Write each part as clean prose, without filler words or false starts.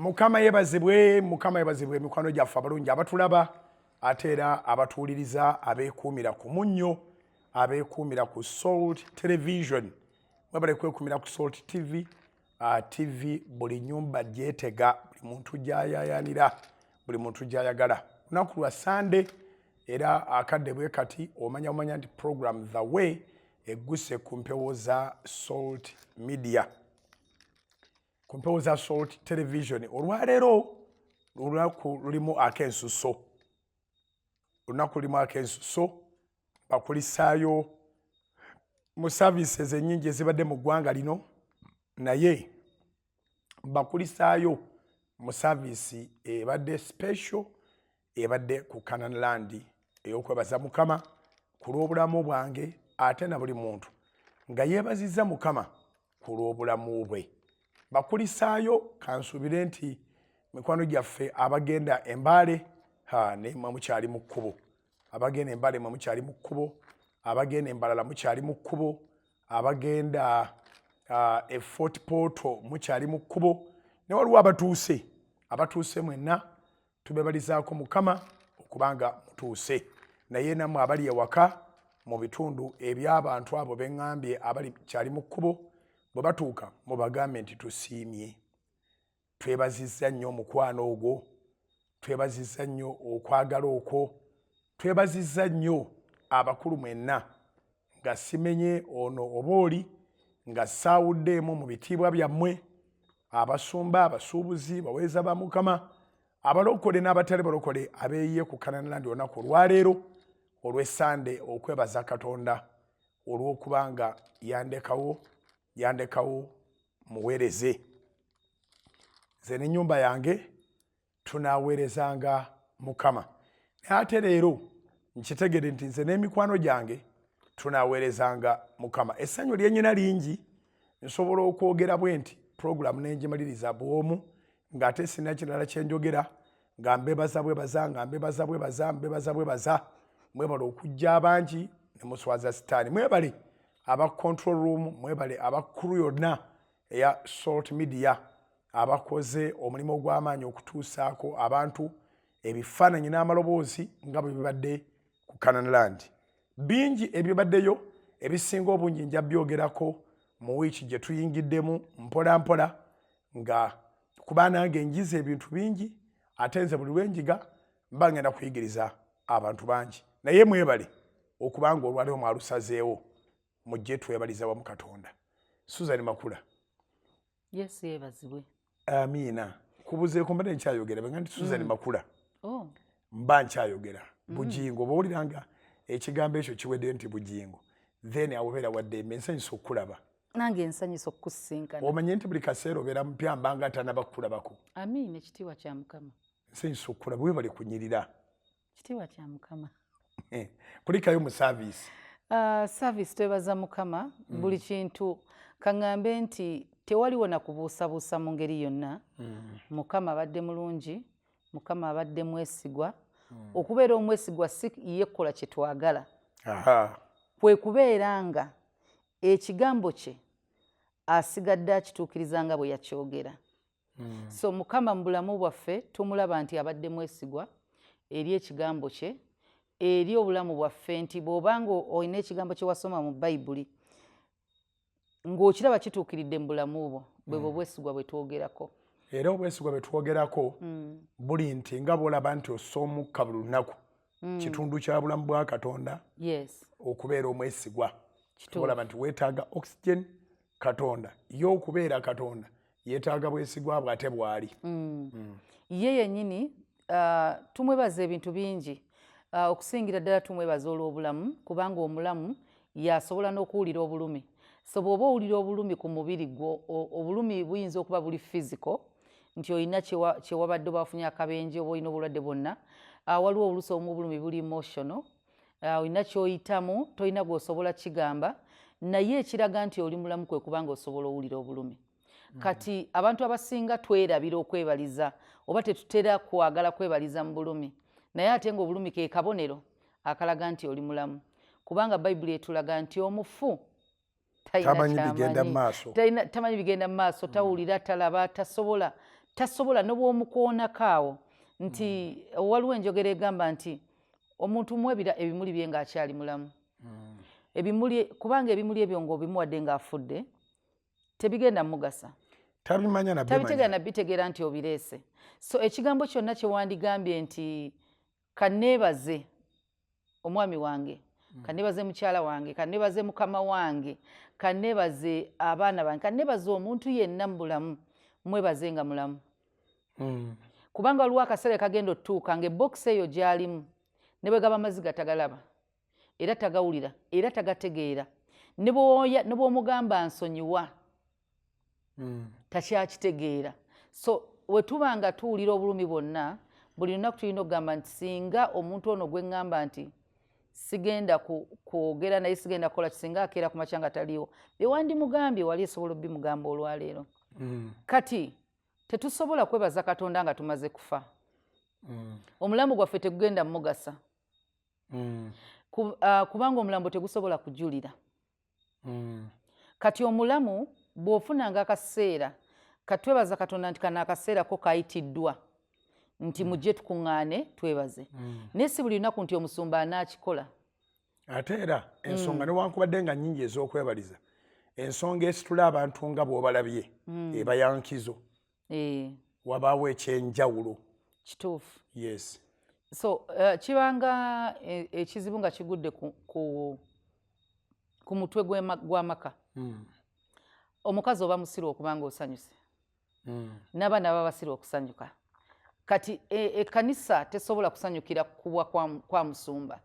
Mukama yebazibwe, Mukama yebazibwe. Mikwano gyaffe abalungi abatulaba ate era abatuwuliriza, abeekuumira ku munnyo, abeekuumira ku Salt Television, mwebale kwekuumira ku Salt TV. TV buli nyumba gyetega, buli muntu gyayayanira, buli muntu gyayagala. Lunaku lwa Sande era akadde bwe kati omanya omanya nti program The Way egguse ku mpewo za Salt Media, ku mpewo za Salt Television. Olwaleero olunaku lulimu ak'ensuso, olunaku lulimu ak'ensuso. Bakulisaayo mu services ennyingi ezibadde mu ggwanga lino, naye bakulisaayo mu service ebadde special, ebadde ku Canaan Land, ey'okwebaza Mukama ku lw'obulamu bwange, ate na buli muntu nga yeebazizza Mukama ku lw'obulamu bwe. Bakulisaayo, kansuubire nti mikwano gyaffe abagenda Embaale nemwe mukyali mu kkubo, abagenda Embaale mwe mukyali mu kkubo, abagenda Embalala mukyali mu kkubo, abagenda e Fort Portal mukyali mu kkubo, ne waliwo abatuuse. Abatuuse mwenna tubebalizaako Mukama okubanga mutuuse, naye nammwe abali ewaka mu bitundu eby'abantu abo beŋŋambye abali kyali mu kkubo, bwe batuuka mubagambe nti tusiimye, twebazizza nnyo omukwano ogwo, twebazizza nnyo okwagala okwo, twebazizza nnyo abakulu mwenna, nga simenye ono oba oli, nga saawuddeemu mu bitiibwa byammwe, abasumba, abasuubuzi, baweereza ba Mukama, abalokole n'abatali balokole abeeyiye ku Canaan Land olunaku olwaleero olw'Essande okwebaza Katonda olw'okuba nga yandekawo, yandekawo muweereze. Nze n'ennyumba yange tunaaweerezanga Mukama. Naye ate leero nkitegere nti nze n'emikwano gyange tunaaweerezanga Mukama. Essanyu lyenyina lingi, nsobola okwogera bwe nti puroguramu nengimaliriza bw'omu ng'ate sirina kirala kyenjogera, nga mbebaza bwebaza, nga mbebaza bwebaza, mbebaza bwebaza. Mwebale okujja abangi ne muswaza Sitaani. Mwebale aba control room, mwebale aba crew yonna eya Salt Media abakoze omulimu ogw'amaanyi okutuusaako abantu ebifaananyi n'amaloboozi nga bwe bibadde ku Canaan Land. Bingi ebibaddeyo, ebisinga obungi nja byogerako mu wiiki gye tuyingiddemu mpola mpola, nga kuba nange njize ebintu bingi, ate nze buli lwenjiga mba ngenda kuyigiriza abantu bangi. Naye mwebale okubanga olwaleero mwalusazeewo mujje twebaliza wamu Katonda. Susan Makula. Yesu yeebazibwe. Amiina. Kubuzeeko mbadde nkyayogera benga nti Susan Makula. Oh. Mba nkyayogera. Bugingo oba owulira nga ekigambo ekyo kiweddeyo nti Bugingo, then awo obeera waddembe. Nsanyusa okukulaba. Nange nsanyusa okukusisinkana. Omanye nti buli kaseera obeera mupya, mbanga atanaba kukulabako. Amiina, ekitiibwa kya Mukama. Nsanyusa okukulaba, webale kunyirira. Kitiibwa kya Mukama. Kulikayo mu service. Service twebaza Mukama. Buli kintu kaŋŋambe nti tewaliwo na kubuusabuusa mu ngeri yonna. Mukama abadde mulungi, Mukama abadde mwesigwa. Okubeera omwesigwa si ye kukola kye twagala. Kwe kubeera nga ekigambo kye asigadde akituukiriza nga bwe yakyogera. So Mukama mu bulamu bwaffe tumulaba nti abadde mwesigwa eri ekigambo kye, eri obulamu bwaffe, nti bw'obanga olina ekigambo kye wasoma mu Bayibuli ng'okiraba kituukiridde mu bulamu bwo, bwe bwe bwesigwa bwe twogerako. Era obwesigwa bwe twogerako buli nti nga bw'olaba nti ossa omukka buli lunaku, kitundu kya bulamu bwa Katonda okubeera omwesigwa. Olaba nti weetaaga oxygen, Katonda ye okubeera Katonda yeetaaga bwesigwa bwe, ate bw'ali. Ye yennyini tumwebaza ebintu bingi, okusingira ddala tumwebaza olw'obulamu, kubanga omulamu yasobola n'okuwulira obulumi. So bw'oba owulira obulumi ku mubiri gwo, obulumi buyinza okuba buli physical, nti olina kyewabadde oba wafunye akabenje oba olina obulwadde bwonna. Waliwo oluusi obumu obulumi buli emotional, olina ky'oyitamu tolina gw'osobola kigamba, naye ekiraga nti oli mulamu kwe kubanga osobola owulira obulumi. Kati abantu abasinga twerabira okwebaliza oba tetutera kwagala kwebaliza mu bulumi, naye ate ng'obulumi ke kabonero akalaga nti oli mulamu, kubanga Bayibuli etulaga nti omufu tamanyi bigenda mu maaso, tamanyi bigenda mu maaso, tawulira, talaba, tasobola. Tasobola nobwomukoonako awo nti waliwo enjogera egamba nti omuntu mwebira ebimuli bye ng'akyali mulamu. Ebimuli, kubanga ebimuli ebyo ng'obimuwadde ng'afudde tebigenda mugasa. Tabimanya na tabitegeera nabitegeera nti obireese. So ekigambo kyonna kyewandigambye nti kaneebaze omwami wange, kaneebaze mukyala wange, kaneebaze mukama wange, kaneebaze abaana bange, kaneebaze omuntu yenna mu bulamu, mwebaze nga mulamu. Kubanga waliwo akaseera kagenda otutuuka ng'ebokisi eyo gy'alimu ne bwe gaba maziga tagalaba era tagawulira era tagategeera, ne bw'omugamba nsonyiwa takyakitegeera. So we tuba nga tuwulira obulumi bwonna buli lunaku, tulina okugamba nti singa omuntu ono gwe ŋŋamba nti sigenda kwogera naye, sigenda kukola, kisinga akeera ku makya nga taliiwo, bye wandimugambye wali esobola obbimugamba olwaleero. Kati tetusobola kwebaza Katonda nga tumaze kufa. Omulambo gwaffe tegugenda mumugasa. Kubanga omulambo tegusobola kujulira. Kati omulamu bw'ofunanga akaseera, katwebaza Katonda nti kano akaseera ko kayitiddwa nti mujje tukuŋŋaane twebaze, naye si buli lunaku nti omusumba anaakikola. Ate era ensonga newankubadde nga nnyingi ez'okwebaliza, ensonga esitula abantu nga bw'obalabye eba ya nkizo. Wabaawo ekyenjawulo. Kituufu. Yes. So kibanga ekizibu nga kigudde ku mutwe gw'amaka. Omukazi oba musiru okuba nga osanyuse, n'abaana baba basiru okusanyuka. Kati ekkanisa tesobola kusanyukira kubwa kwa musumba,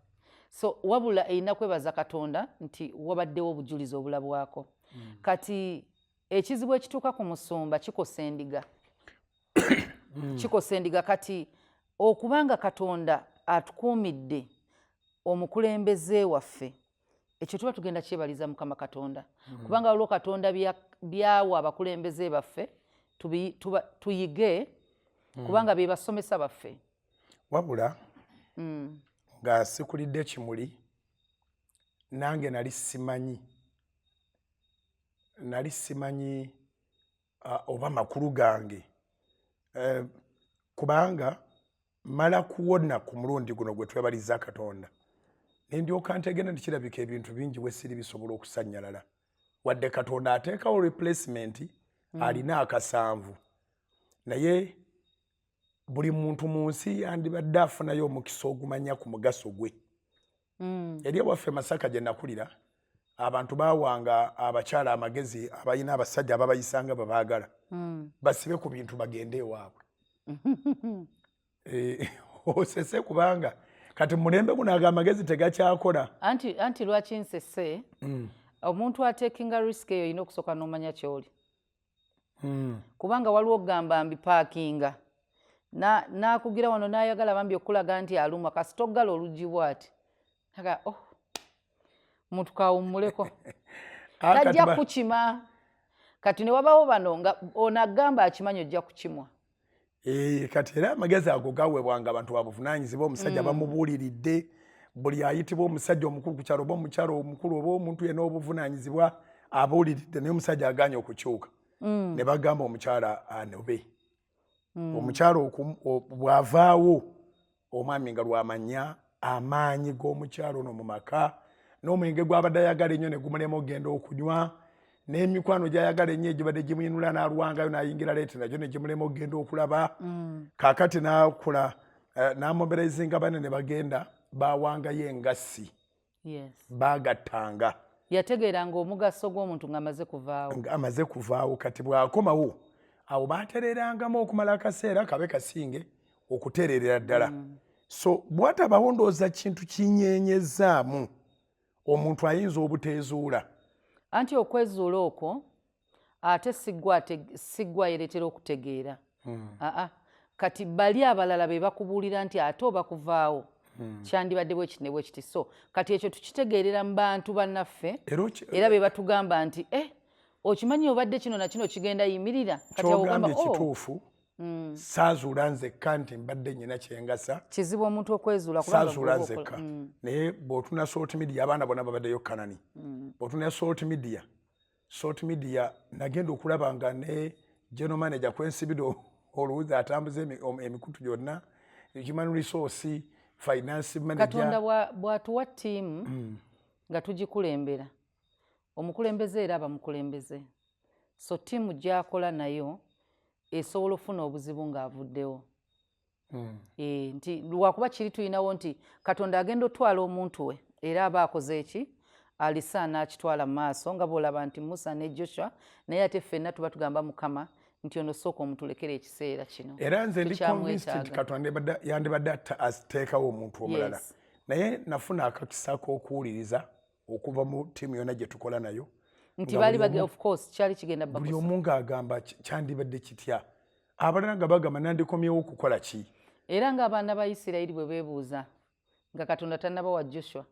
so wabula erina kwebaza Katonda nti wabaddewo obujulizi obulabwako. Kati ekizibu ekituuka ku musumba kikosa endiga, kikosa endiga. Kati okubanga Katonda atukuumidde omukulembeze waffe, ekyo tuba tugenda kyebaliza Mukama Katonda, kubanga waliwo Katonda byawa abakulembeze baffe tuyige, kubanga be basomesa baffe. Wabula nga sikulidde kimuli, nange nali simanyi oba makulu gange, kubanga mala kuwona ku mulundi guno gwe twebaliza Katonda nendyoka ntegenda nti kirabika ebintu bingi wesiri bisobola okusannyalala, wadde Katonda ateekawo replacement. Alina akasanvu, naye buli muntu mu nsi yandibadde afunayo omukisa ogumanya ku mugaso gwe. Eri ewaffe Masaka gye nakulira, abantu bawanga abakyala amagezi abalina abasajja ababayisanga bwe baagala, basibe ku bintu bagende ewaabwe. Osese kubanga kati mulembe guno ago amagezi tegakyakola. Anti lwaki nsese? Omuntu atekinga risk eyo olina okusooka n'omanya kyoli, kubanga waliwo okugamba mbipaakinga n'akugira wano n'ayagala bambi okulaga nti alumwa, kasita oggala oluggi bw'ati aga, oh, muntu kawummuleko. Tajja kukima. Kati ne wabawo bano nga ono agamba akimanyi ojja kukimwa. Kati era amagezi ago gaweebwanga abantu babuvunaanyizibwa. Omusajja bamubuuliridde, buli ayitibwa omusajja omukulu ku kyalo oba omukyalo omukulu oba omuntu yenna obuvunaanyizibwa abuuliridde, naye omusajja agaanye okukyuka, ne bagamba omukyala anobe. Omukyala bw'avaawo, omwami nga lwamanya amaanyi g'omukyalo ono mu maka, n'omwenge gwabadde ayagala ennyo ne gumulema okugenda okunywa, n'emikwano gyayagala ennyo egibadde gimuyinula n'alwangayo n'ayingira late nagyo ne gimulema okugenda okulaba. Kaakati n'akola n'amobilizinga bane ne bagenda bawangayo engassi. Baagattanga. Yategeeranga omugaso gw'omuntu ng'amaze kuvaawo. Ng'amaze kuvaawo. Kati bw'akomawo awo batereerangamu okumala akaseera kabe kasinge okutereerera ddala. So bwatabawo, ndowooza kintu kinyenyezaamu omuntu ayinza obuteezuula. Anti okwezuula okwo ate siggwa yereetera okutegeera. Aa, kati bali abalala be bakubuulira nti ate oba kuvaawo kyandibadde bwe kiti ne bwe kiti. So kati ekyo tukitegeerera mu bantu bannaffe Era era be batugamba nti eh, okimanyi obadde kino na kino kigenda yimirira. Kati awo ogamba, kyogambye oh, kituufu. Saazuula nzekka nti mbadde nyina kyengasa. Kizibu omuntu okwezuula kubanga Saazuula gwe oba nzekka, naye bw'otuna salt media, abaana bonna babaddeyo Kanani. Bw'otuna salt media, salt media nagenda okulaba nga ne general manager kwensibidde Oluwuzi atambuza emikutu gyonna, human resource, finance manager. Katonda bw'atuwa ttiimu nga tugikulembera, omukulembeze era aba mukulembeze. So ttiimu gy'akola nayo esobola okufuna obuzibu ng'avuddewo. Nti lwakuba kiri tulinawo nti Katonda agenda otwala omuntu we, era aba akoze eki alisa n'akitwala mu maaso, nga bw'olaba nti Musa ne Joshua. Naye ate ffenna tuba tugamba Mukama nti ono sooka omutulekere ekiseera kino. Era nze ndi convinced nti Katonda yandibadde ateekawo omuntu omulala, naye nafuna akakisa k'okuwuliriza okuva mu ttiimu yonna gye tukola nayo. Nti baali bage, of course kyali kigenda. Buli omu ng'agamba kyandibadde kitya, abalala nga bagamba nandikomyewo okukola ki? Era ng'abaana ba Isirayiri bwe beebuuza nga Katonda tannabawa Joshua.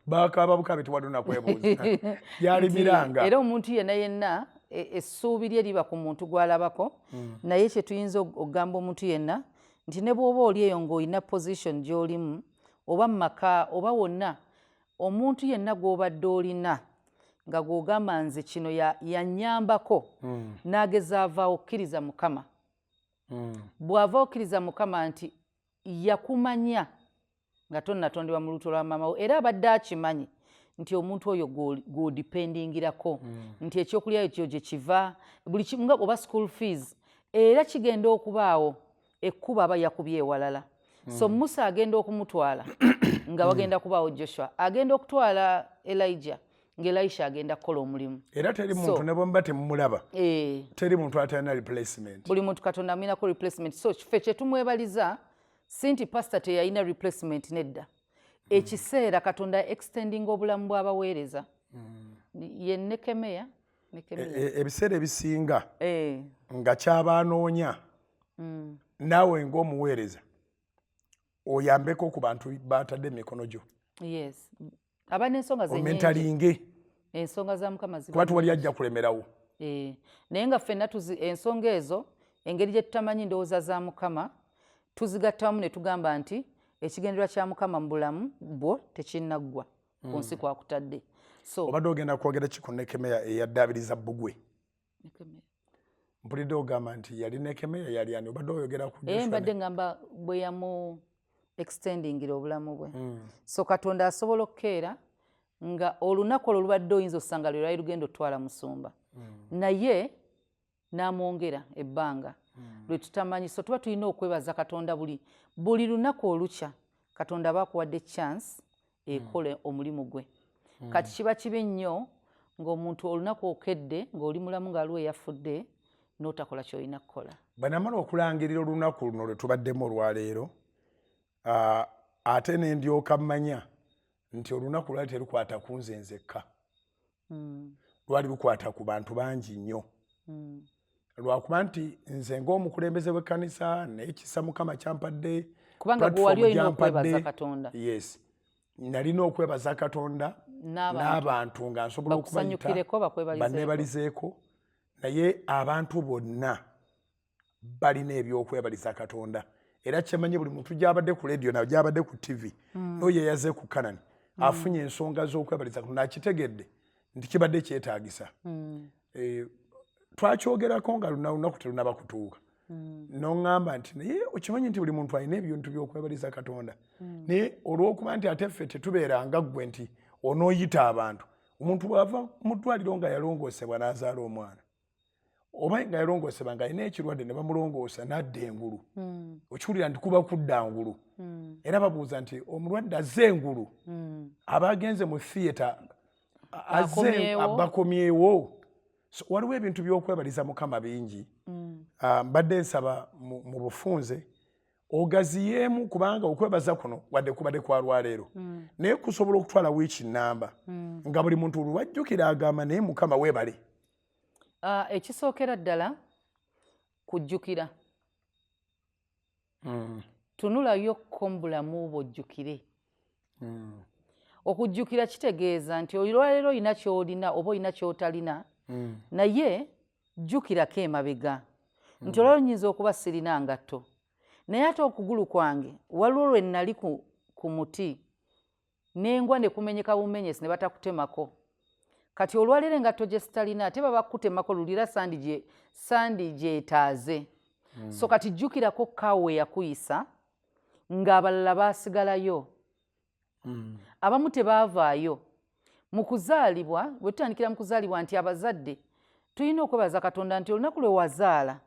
Bakaaba bukabi, tewali nakwebuuza, yalimiranga. Era omuntu yenna yenna essuubi lye liba ku muntu gw'alabako. Naye kye tuyinza okugamba omuntu yenna nti ne bw'oba oli eyo ng'olina position gy'olimu, oba mu maka oba wonna, omuntu yenna gw'obadde olina nga gw'ogamba nze kino yannyambako, n'ageza avaawo, okkiriza Mukama. Bw'ava, okkiriza Mukama nti yakumanya nga tonnatondebwa mu lubuto lwa maama wo, era abadde akimanyi nti omuntu oyo gw'odipendingirako, nti ekyokulya ekyo gye kiva buli kimu, nga oba school fees, era kigenda okubaawo ekkuba aba yakubye ewalala. So Musa agenda okumutwala nga wagenda kubaawo Joshua, agenda okutwala Elijah nga Elisha agenda kukola omulimu. Era teri muntu, ne bwemuba temumulaba, teri muntu atalina replacement. Buli muntu Katonda amwinako replacement. So ffe kyetumwebaliza si nti pastor teyalina replacement, nedda. Ekiseera Katonda extending obulamu bw'abaweereza. Ye Nekemeya. Ebiseera ebisinga nga kyabanoonya, naawe ng'omuweereza oyambeko ku bantu batadde emikono gyo. Yes, aba n'ensonga ze. Omentalinge. Ensonga za Mukama. Kuba tiwali ajja kulemerawo. Naye nga ffenna tuzi ensonga ezo, engeri gye tutamanyi ndowooza za Mukama, tuzigattamu ne tugamba nti ekigendererwa kya Mukama mu bulamu bwo tekinnaggwa ku nsi kwakutadde. So obadde ogenda kwogera ki ku Nekemeya eyaddaabiriza bbugwe? Mpulidde ogamba nti yali Nekemeya, yali ani obadde oyogera ku? Mbadde ngamba bwe yamu extendingira obulamu bwe. So Katonda asobola okukeera nga olunaku olwo lubadde oyinza osanga lwe lwali lugenda otwala musumba, naye n'amwongera ebbanga lwe tutamanyi. So tuba tulina okwebaza Katonda buli lunaku olukya. Katonda aba akuwadde chance ekole omulimu gwe. Kati kiba kibi nnyo ng'omuntu olunaku okedde ng'oli mulamu, ng'aliwo eyafudde, n'otakola ky'olina kukola. Bwe namala okulangirira olunaku luno lwe tubaddemu olwaleero, ate ne ndyoka mmanya nti olunaku lwali terukwata ku nze nzekka, lwali lukwata ku bantu bangi nnyo. Lwakuba nti nze ng'omukulembeze w'ekkanisa n'ekisa Mukama kyampadde, kubanga gwe wali olina okwebaza Katonda. Yes, nalina okwebaza Katonda n'abantu nga nsobola okubayita banneebalizeeko, naye abantu bonna balina ebyokwebaliza Katonda. Era kyemanyi buli muntu gyabadde ku radio na gyabadde ku TV, n'oyo eyaze ku Kanani afunye ensonga z'okwebaliza Katonda, akitegedde nti kibadde kyetaagisa. Twakyogerako nga lunaku terunaba kutuuka, noŋŋamba nti naye okimanyi nti buli muntu alina ebintu byokwebaliza Katonda, naye olw'okuba nti ate ffe tetubeeranga ggwe nti onooyita abantu. Omuntu bw'ava mu ddwaliro nga yalongoosebwa n'azaala omwana, oba nga yalongoosebwa nga alina ekirwadde ne bamulongoosa n'adda engulu, okiwulira nti kuba kudda ngulu. Era babuuza nti omulwadde azze engulu, aba agenze mu theatre, azze bakomyewo. So waliwo ebintu by'okwebaliza Mukama bingi. Mbadde nsaba mu bufunze ogaziyeemu, kubanga okwebaza kuno wadde kubadde kwa lwaleero, naye kusobola okutwala wiiki namba, nga buli muntu lwajjukira agamba naye Mukama weebale. Ekisookera ddala kujjukira. Tunulayokko mu bulamu bwo, ojjukire. Okujjukira kitegeeza nti olwaleero olina ky'olina oba olina ky'otalina, naye jjukirako emabega nti olwaleero nyinza okuba sirina ngatto, naye ate okugulu kwange waliwo lwe nnali ku muti nengwa ne kumenyeka bumenyesi ne batakutemako. Kati olwaleero engatto gye sitalina, ate baba kukutemako lulira sandi gyetaaze. So kati jjukirako kaawe yakuyisa ng'abalala baasigalayo. Abamu tebaavaayo mu kuzaalibwa. Bwe tutandikira mu kuzaalibwa, nti abazadde tulina okwebaza Katonda nti olunaku lwe wazaala,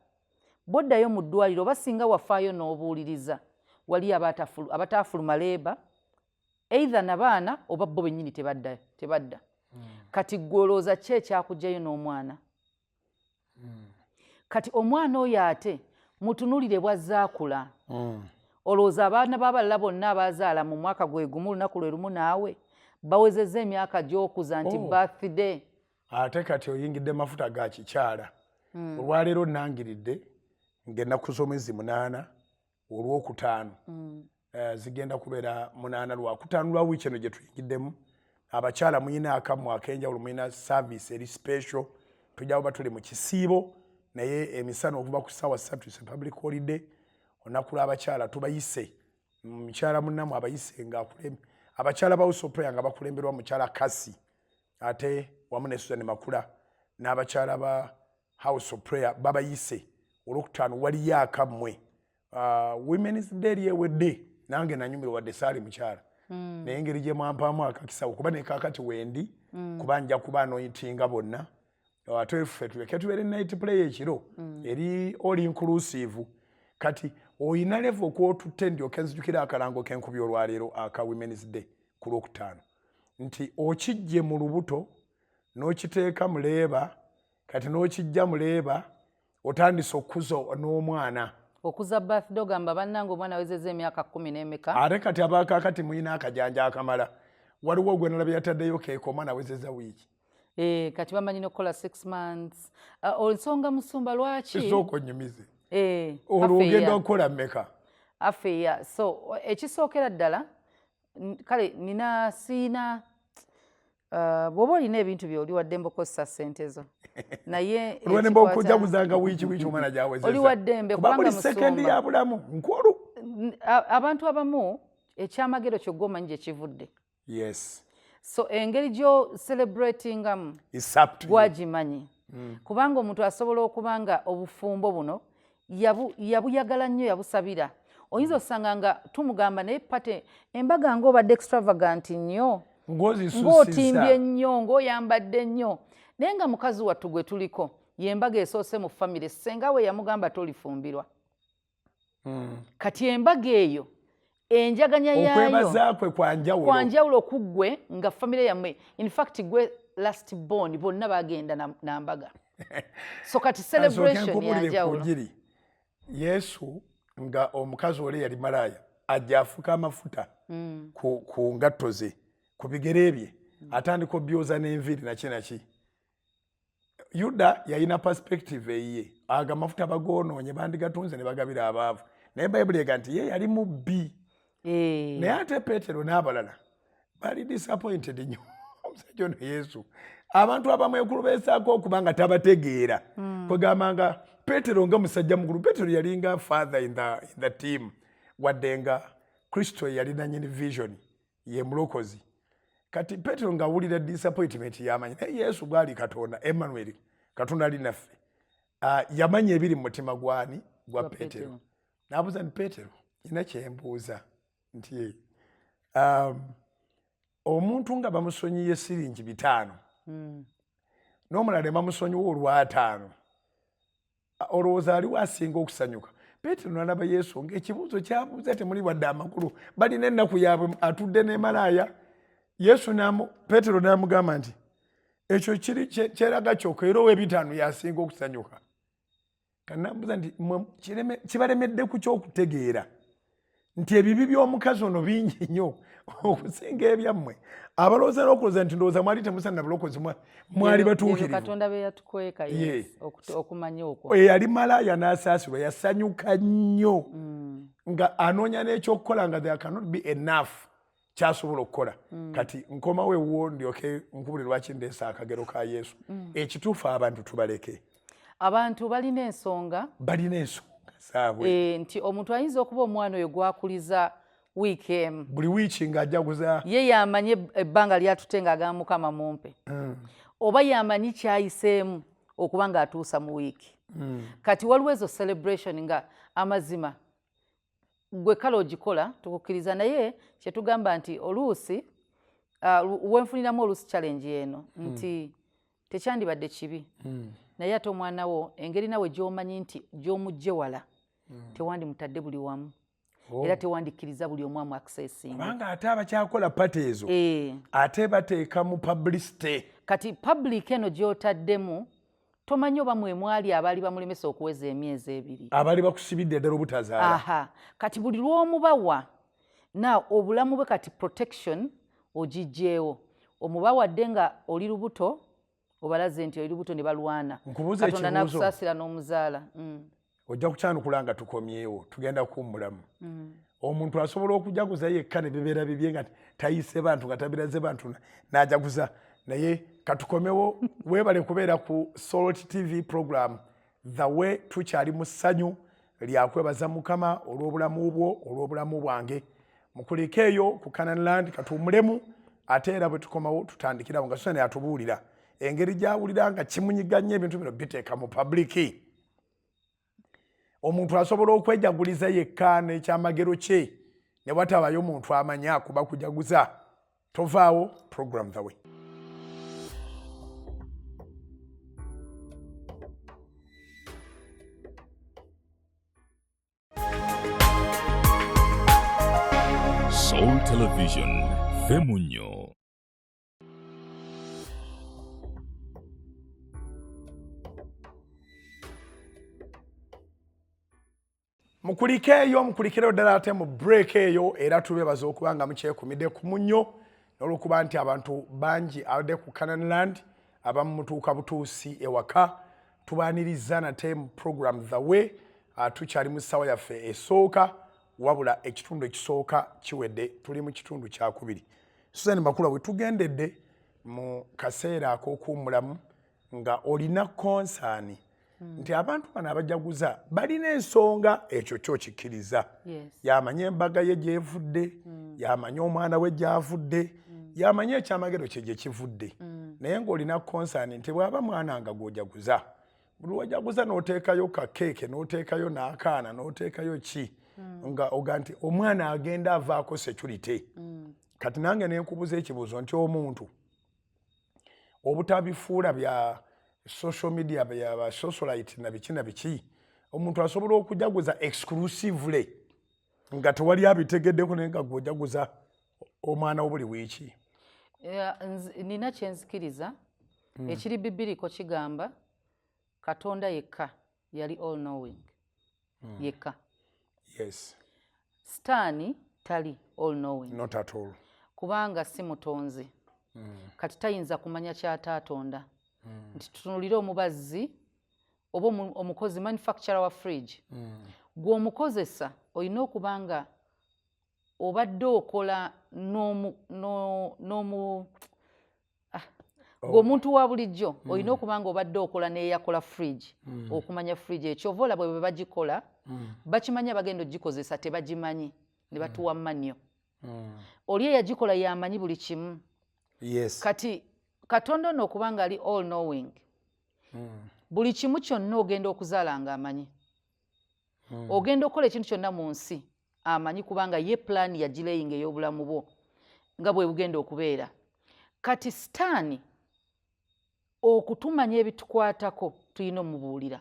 bw'oddayo mu ddwaliro oba singa wafaayo n'obuuliriza, wali abataafuluma labour, either nabaana oba bo bennyini tebadda, tebadda. Kati gwe olowooza ki ekyakugjayo n'omwana? Kati omwana oyo ate mutunulire bwazzaakula. Olowooza abaana b'abalala bonna abazaala mu mwaka gwe gumu, olunaku lwe lumu naawe, bawezezza emyaka gy'okuza nti birthday? Ate kati oyingidde mafuta ga kikyala. Olwaleero nangiridde ng'ennaku z'omwezi 8 olwokutaano, zigenda kubeera 8 lwakutaano lwa wiiki eno gye tuyingiddemu. Abakyala muyina akammwe ak'enjawulo, muyina service eri special. Tujja kuba tuli mu kisiibo, naye emisana okuva ku ssaawa 3 is a public holiday, olunaku lw'abakyala. Tubayise, mukyala munnamu abayise nga abakyala ba House of Prayer nga bakulemberwa mukyala Kasi ate wamu ne Susan Makula n'abakyala ba House of Prayer babayise. Olwokutaano waliyo akammwe, Women's Day eri ewedde nange nanyumirwa, wadde saali mukyala, naye engeri gye mwampaamu akakisa okuba ne kaakati wendi, kuba nja kuba anointinga bonna. Ate ffe tuleke tubeere night prayer ekiro eri all inclusive. Kati oyina level kwotutte, ndyoke nzijukira akalango k'enkubi olwaleero aka Women's Day ku Lwokutaano, nti okijje mu lubuto n'okiteeka mu labour, kati n'okijja mu labour, otandise okukuza n'omwana. Okuza birthday, ogamba bannange omwana awezezza emyaka 10 n'emeka. Ate kati abakakati muyina akajanja akamala. Waliwo gwe nalabye yataddeyo keeka, omwana awezezza wiiki. Eh, kati bamanyi n'okukola 6 months. Ensonga musumba lwaki Esooka onyumize. Olwo ogenda okukola mmeka? Afeya. So ekisookera ddala, kale nina siina, bw'oba olina ebintu byoli waddembe okozesa ssente zo, naye Olwanemba okujaguzanga wiiki wiiki omwana gyawezeza. Oli waddembe. Kuba Kubanga buli sekendi musumba, ya bulamu nkulu. Abantu abamu ekyamagero kyogga omanyi gye kivudde. So engeri gyo celebratingamu It's up to you. gwagimanyi, kubanga omuntu asobola okuba nga obufumbo buno yabuyagala nnyo, yabusabira. Oyinza osanga nga tumugamba, naye party, embaga ng'obadde extravagant nnyo, Ng'ozisusiza. Ng'otimbye nnyo, ng'oyambadde nnyo, naye nga mukazi wattu gwe tuliko yembaga esoose mu famire, senga we yamugamba tolifumbirwa. Kati embaga eyo enjaganya yaayo Okwebaza kwe kwanjawulo. Kwanjawulo ku ggwe nga famire yammwe. In fact gwe last born, bonna bagenda na mbaga. So kati celebration Nkubuulire ku yanjawulo. Njiri Yesu, nga omukazi oli yali malaaya ajja afuka amafuta ku ngatto ze, ku bigere bye, atandika obyoza n'enviiri naki naki. Yuda yalina perspective eyiye, ago amafuta bagoonoonye, bandigatunze ne bagabira abaavu. Naye Bayibuli ega nti ye yali mubbi. Naye ate Peetero n'abalala bali disappointed nnyo omusajja ono Yesu. Abantu abamwekulubeesaako okuba nga tabategeera, kwegamba nga Peetero nga musajja mukulu, Peetero yalinga father in the team, wadde nga Kristo yali nanyini vision, ye mulokozi. Kati Peetero ng'awulira disappointment yamanyi, naye Yesu bwali Katonda, Emmanuel, Katonda ali naffe, yamanya ebiri mu mutima gwani? Gwa Gwa Peetero. Peetero. N'abuuza nti, "Peetero, nina kyembuuza," nti omuntu nga bamusonyiye siringi 5, n'omulala ne bamusonyiwa olwataano, olowooza aliwo asinga okusanyuka?" Peetero nalaba Yesu ng'ekibuuzo kyabuuza temuli wadde amakulu, balina ennaku yaabwe, atudde ne malaaya. Yesu Peetero n'amugamba nti ekyo kiri kyeraga kyokka, era ow'ebitaano yasinga okusanyuka. Kanambuza nti kibalemedde ku kyokutegeera nti ebibi by'omukazi ono bingi nnyo okusinga ebyammwe abalowooza n'okulowooza nti ndowooza mwali temusanna bulokozi, mwali batuukirivu. Katonda be yatukweka, yes, okumanya okwo. Eyali malaaya n'asaasirwa yasanyuka nnyo, nga anoonya n'ekyokukola nga there cannot be enough kyasobola okukola. Kati nkomawo ewuwo ndyoke nkubuli lwaki ndeesa akagero ka Yesu. Ekituufu abantu tubaleke. Abantu balina ensonga. Balina ensonga zaabwe. Nti omuntu ayinza okuba omwana oyo gwakuliza wiiki emu. Buli wiiki ng'ajaguza. Ye yamanyi ebbanga lyatute ng'agamba, "Mukama mumpe," oba yamanyi kyayiseemu. Okuba nga atuusa mu wiiki. Kati waliwo ezo celebration nga amazima gwe kale ogikola tukukkiriza, naye kyetugamba nti oluusi wenfuniramu oluusi challenge eno nti tekyandibadde kibi, naye ate omwana wo engeri nawe gy'omanyi nti gy'omugje wala, tewandimutadde buli wamu. Era tewandikkiriza buli omu amu accessing. Kubanga ate abakyakola party ezo ate bateeka mu publicity. Kati public eno gy'otaddemu, tomanyi oba mwe mwali abaali bamulemesa okuweza emyezi 2. Abaali bakusibidde ddala obutazaala. Aha, kati buli lw'omubawa na obulamu bwe, kati protection ogigyewo. Omubawadde nga oli lubuto, obalaze nti oli lubuto ne balwana. Nkubuuza Katonda ekibuuzo. n'akusaasira n'omuzaala. Ojja kukyanukula nga tukomyewo, tugenda kuwummulamu. Omuntu asobola okujaguza yekka ne bibeera bibye nga tayise bantu, nga tabiraze bantu, n'ajaguza? Naye katukomewo. Weebale kubeera ku Salt TV program The Way. Tukyali mu ssanyu lyakwebaza Mukama olw'obulamu bwo, olw'obulamu bwange. Mukulike eyo ku Canaan Land. Katuwummulemu, ate era bwe tukomawo tutandikirawo nga Susan atubuulira engeri gy'awulira nga kimunyiga nnyo ebintu bino biteeka mu public. Omuntu asobola okwejaguliza yekka n'ekyamagero kye ne watabayo muntu amanya kuba kujaguza? Tovaawo, program The Way. Soul Television, Femunyo. Mukulike eyo, mukulikireyo ddala ate mu break eyo. Era tubebaza okuba nga mukyekumidde ku munnyo, n'olwokuba nti abantu bangi abadde ku Canaan Land, abamu mutuuka butuusi ewaka. Tubaaniriza nate mu program The Way. Tukyali mu ssaawa yaffe esooka, wabula ekitundu ekisooka kiwedde, tuli mu kitundu kyakubiri. Susan Makula, we tugendedde mu kaseera ak'okuwummulamu nga olina concern nti abantu bano abajaguza balina ensonga. Ekyo kyo kikkiriza? Yes. Yamanye embaga ye gyevudde, yamanye omwana we gyavudde, yamanye ekyamagero kye gye kivudde, naye ng'olina concern nti bw'aba mwana nga gw'ojaguza, buli wajaguza n'oteekayo kakeeke, n'oteekayo n'akaana, n'oteekayo ki, nga oga nti omwana agenda avaako security. Kati nange nenkubuza ekibuuzo nti omuntu obutabifuula bya social media, bya socialite na biki na biki, omuntu asobola okujaguza exclusively nga tewali abitegeddeko, naye nga gweojaguza omwana wo buli wiiki? Nina kyenzikiriza ekiri bibiriko, kigamba Katonda yekka yali all knowing yekka. Sitaani tali all knowing. Not at all. Kubanga si mutonzi. Kati tayinza kumanya kyataatonda. Nti tutunulire omubazzi oba omukozi, manufacturer wa fridge. Gw'omukozesa olina okuba nga obadde okola n'omu ng'omuntu wa bulijjo, olina okuba nga obadde okola n'eyakola fridge okumanya fridge ekyo. Ova olaba bwe bagikola, bakimanya bagenda ogikozesa, tebagimanyi ne batuwa manual. Oli eyagikola yamanyi buli kimu. Kati Katonda ono okuba nga ali all knowing, buli kimu kyonna ogenda okuzaala nga amanyi, ogenda okukola ekintu kyonna mu nsi amanyi, kubanga ye pulaani yagilayinga ey'obulamu bwo nga bwe bugenda okubeera. Kati Sitaani okutumanya ebitukwatako tulina omubuulira.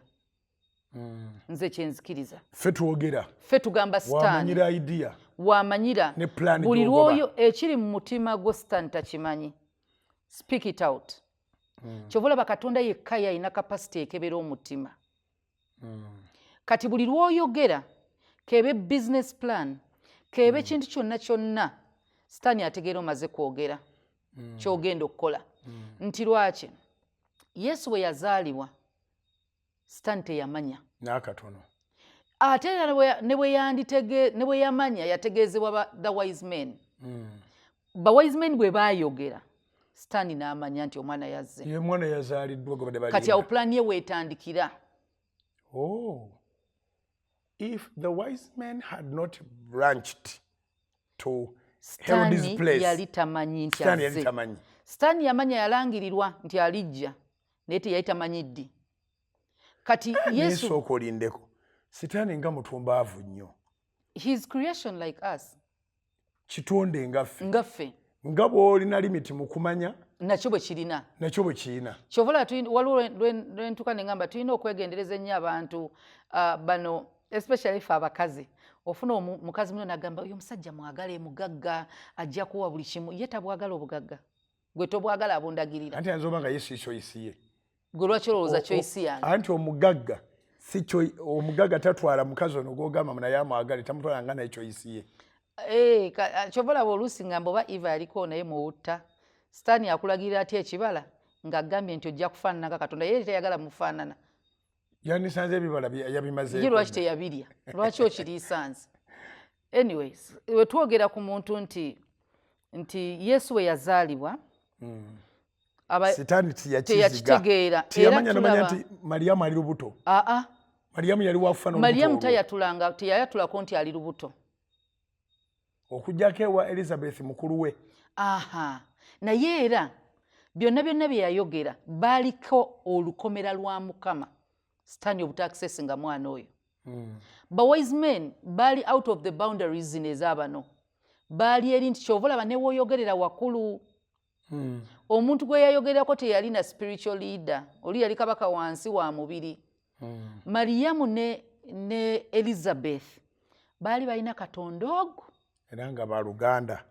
Nze kyenzikiriza. Ffe twogera. Ffe tugamba Sitaani. Wamanyira idea. Wamanyira. Ne plan buli gy'ogoba. Lwoyo ekiri mu mutima gwo Sitaani takimanyi. Speak it out. Kyova olaba Katonda yekka yalina capacity ekebera omutima. Kati buli lwoyogera, kebe business plan, kebe kintu kyonna kyonna, Sitaani ategeera omaze kwogera kyogenda okukola. Nti lwaki Yesu bwe yazaalibwa Sitaani teyamanya? N'akatono. Ate era ne bwe yamanya, yategeezebwa the wise men. Ba wise men bwe baayogera, Sitaani n'amanya nti omwana yazze. Ye mwana yazaaliddwa gwe badde Kati balinda. Awo pulaani ye weetandikira. Oh. If the wise men had not branched to Herod's Sitaani place, yali tamanyi nti Sitaani yali azze. tamanyi. Sitaani yamanya yalangirirwa nti alijja, naye teyali tamanyi ddi. Kati Yesu, Sooka olindeko, Sitaani nga mutumbaavu nnyo. His creation like us. Kitonde nga ffe. Nga ffe. Nga bw'olina limit mu kumanya, nakyo bwe kirina. Nakyo bwe kirina. Kyova olaba waliwo lwentuka ne ngamba tulina okwegendereza ennyo abantu bano, especially ffe abakazi. Ofuna mukazi muno nagamba, "Oyo omusajja mwagale, mugagga, ajja kuwa buli kimu." Ye tabwagala obugagga, gwe tobwagala, abundagirira. Anti ayinza oba nga ye si choice ye. Gwe lwaki olowooza choice yange? Anti omugagga si omugagga tatwala mukazi ono gwogamba naye amwagale, tamutwala nga naye choice ye. Eh, kyova olaba oluusi ngamba oba Eva yaliko naye muwutta. Sitaani akulagirira atya ekibala ng'agambye nti ojja kufaanana nga Katonda? Ye teyagala mufaanana. Yandisanze ebibala yabimazeeko. Ye lwaki teyabirya? Lwaki okiriisa nze? Anyways, we twogera ku muntu nti Yesu we yazaalibwa, Sitaani teyakiziga. Teyakitegeera. Era Teyamanya namanya tulaba nti Mariyamu ali lubuto. Aa. Mariyamu yali wakufa n'olubuto Mariyamu olwo. tayatulanga, teyayatulako nti ali lubuto. Okugjako ewa Elizabeth mukulu we. Aha, naye era byonna byonna bye yayogera baaliko olukomera lwa Mukama, Sitaani obutaakisesinga mwana oyo. Ba wise men baali out of the boundaries zino ez'abano, baali eri nti kyova olaba ne wooyogerera wakulu. Omuntu gwe yayogerako teyalina spiritual leader, oli yali kabaka wansi wa mubiri. Mariyamu ne Elizabeth baali balina Katonda ogwo. Era nga baluganda.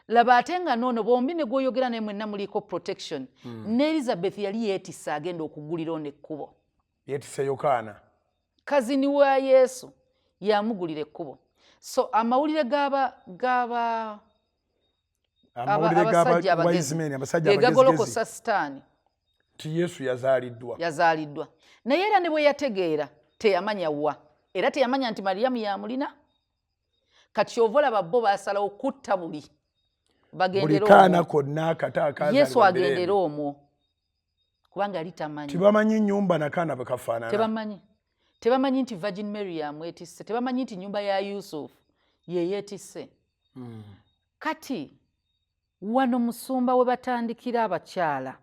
Laba ate nga noono bombi ne gwoyogera naye mwenna muliko protection. Ne Elizabeth yali yeetisse agenda okugulira ono ekkubo. Yeetisse Yokaana. Cousin wa Yesu yamugulira ekkubo. So amawulire gaba amawulire abasajja g'aba abagezi wise men, abasajja ge abagezigezi, gagolokosa Sitaani nti Yesu yazaaliddwa. Yazaaliddwa. Naye era ne bwe yategeera teyamanya wa, era teyamanya nti Mariyamu yamulina. Kati kyova olaba bo basalawo kutta buli buli bagendere kaana omwo. Konna akato Yesu akazaalibwa agendere mbere. omwo, kubanga yali tamanyi. Tibamanyi nyumba nakaana bwe kafaanana. Tebamanyi nti Virgin Mary yamwetisse, tebamanyi nti nyumba ya Yusufu yeyeetisse. Kati wano musumba we batandikira abakyala,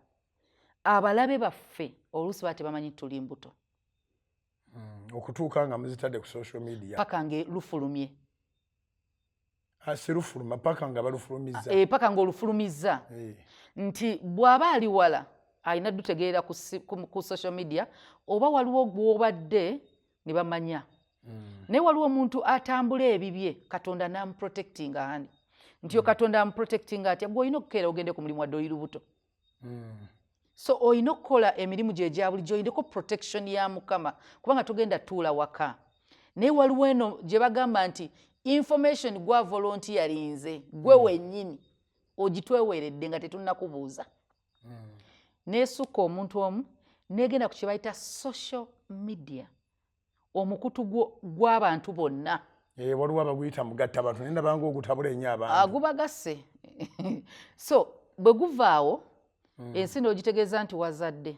abalabe baffe oluusi baba tebamanyi tuli mbuto. Okutuuka nga muzitadde ku social media. Paka nga lufulumye. Ah, si lufuluma, paka nga balufulumizza. E, paka ng'olufulumizza. Nti bw'aba ali wala alina dutegeera ku social media, oba waliwo gw'obadde ne bamanya. Naye waliwo omuntu atambula ebibye, Katonda n'amuprotectinga hani nti yo Katonda amuprotectinga atya? Gwe olina okukeera ogende ku mulimu wadde oli lubuto. So olina okukola emirimu gye egya bulijjo, oyindeko protection ya Mukama, kubanga togenda tuula waka. Naye waliwo eno gye bagamba nti information gwa volunteerinze gwe wennyini ogitweweeredde nga tetunnakubuuza. Neesukka omuntu omu negenda ku kye bayita social media, omukutu gw'abantu bonna. Eh, waliwo abaguyita mugatta abantu, naye ndabanga ogutabula ennyo abantu. Agubagasse. So bwe guvaawo, ensi n'ogitegeeza nti wazadde.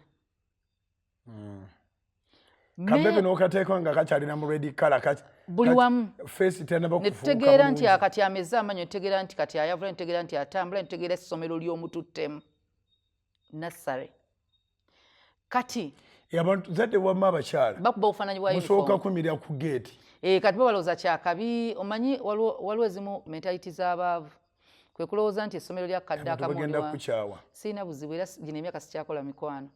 Kabebe n'okateeka nga kakyalina mu red color. Buli wamu. Face tenaba kufuuka Netutegeera nti bulungi. Akati ameze amanyo, netutegeera nti kati ayavula, netutegeera nti atambula, netutegeera essomero ly'omututtemu nassare. Kati Eh, abantu zadde wamma abakyala bakuba obufaananyi bwa musooka uniform. kumirira ku geeti. Eh, kati bo balowooza kyakabi. Omanyi waliwo ezimu mentality z'abaavu, kwe kulowooza nti essomero lya kadde Abantu bagenda akamundi. kukyawa. Sirina buzibu, era gino emyaka sikyakola mikwano.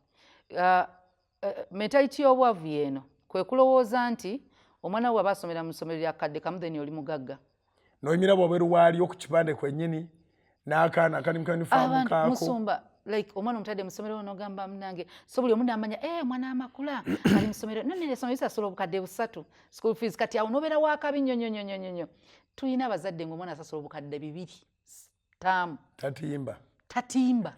Mentality y'obwavu yeeno, kwe kulowooza nti omwana we aba asomera mu ssomero lya kadde kamu, then oli mugagga. Noyimira bwabweru waalyo ku kipande kwennyini n'akaana kali mu kanifaamu Abantu kaako. Musumba, like omwana omutadde mu ssomero n'ogamba munange, so buli omu n'amanya, eh, omwana amakula ali mu ssomero nonene, essomero lisasula 3,000 school fees. Kati awo n'obeera wakabi nnyo nnyo nnyo nnyo nnyo. Tulina abazadde ng'omwana asasula 2000 taamu. Tatimba. Tatimba.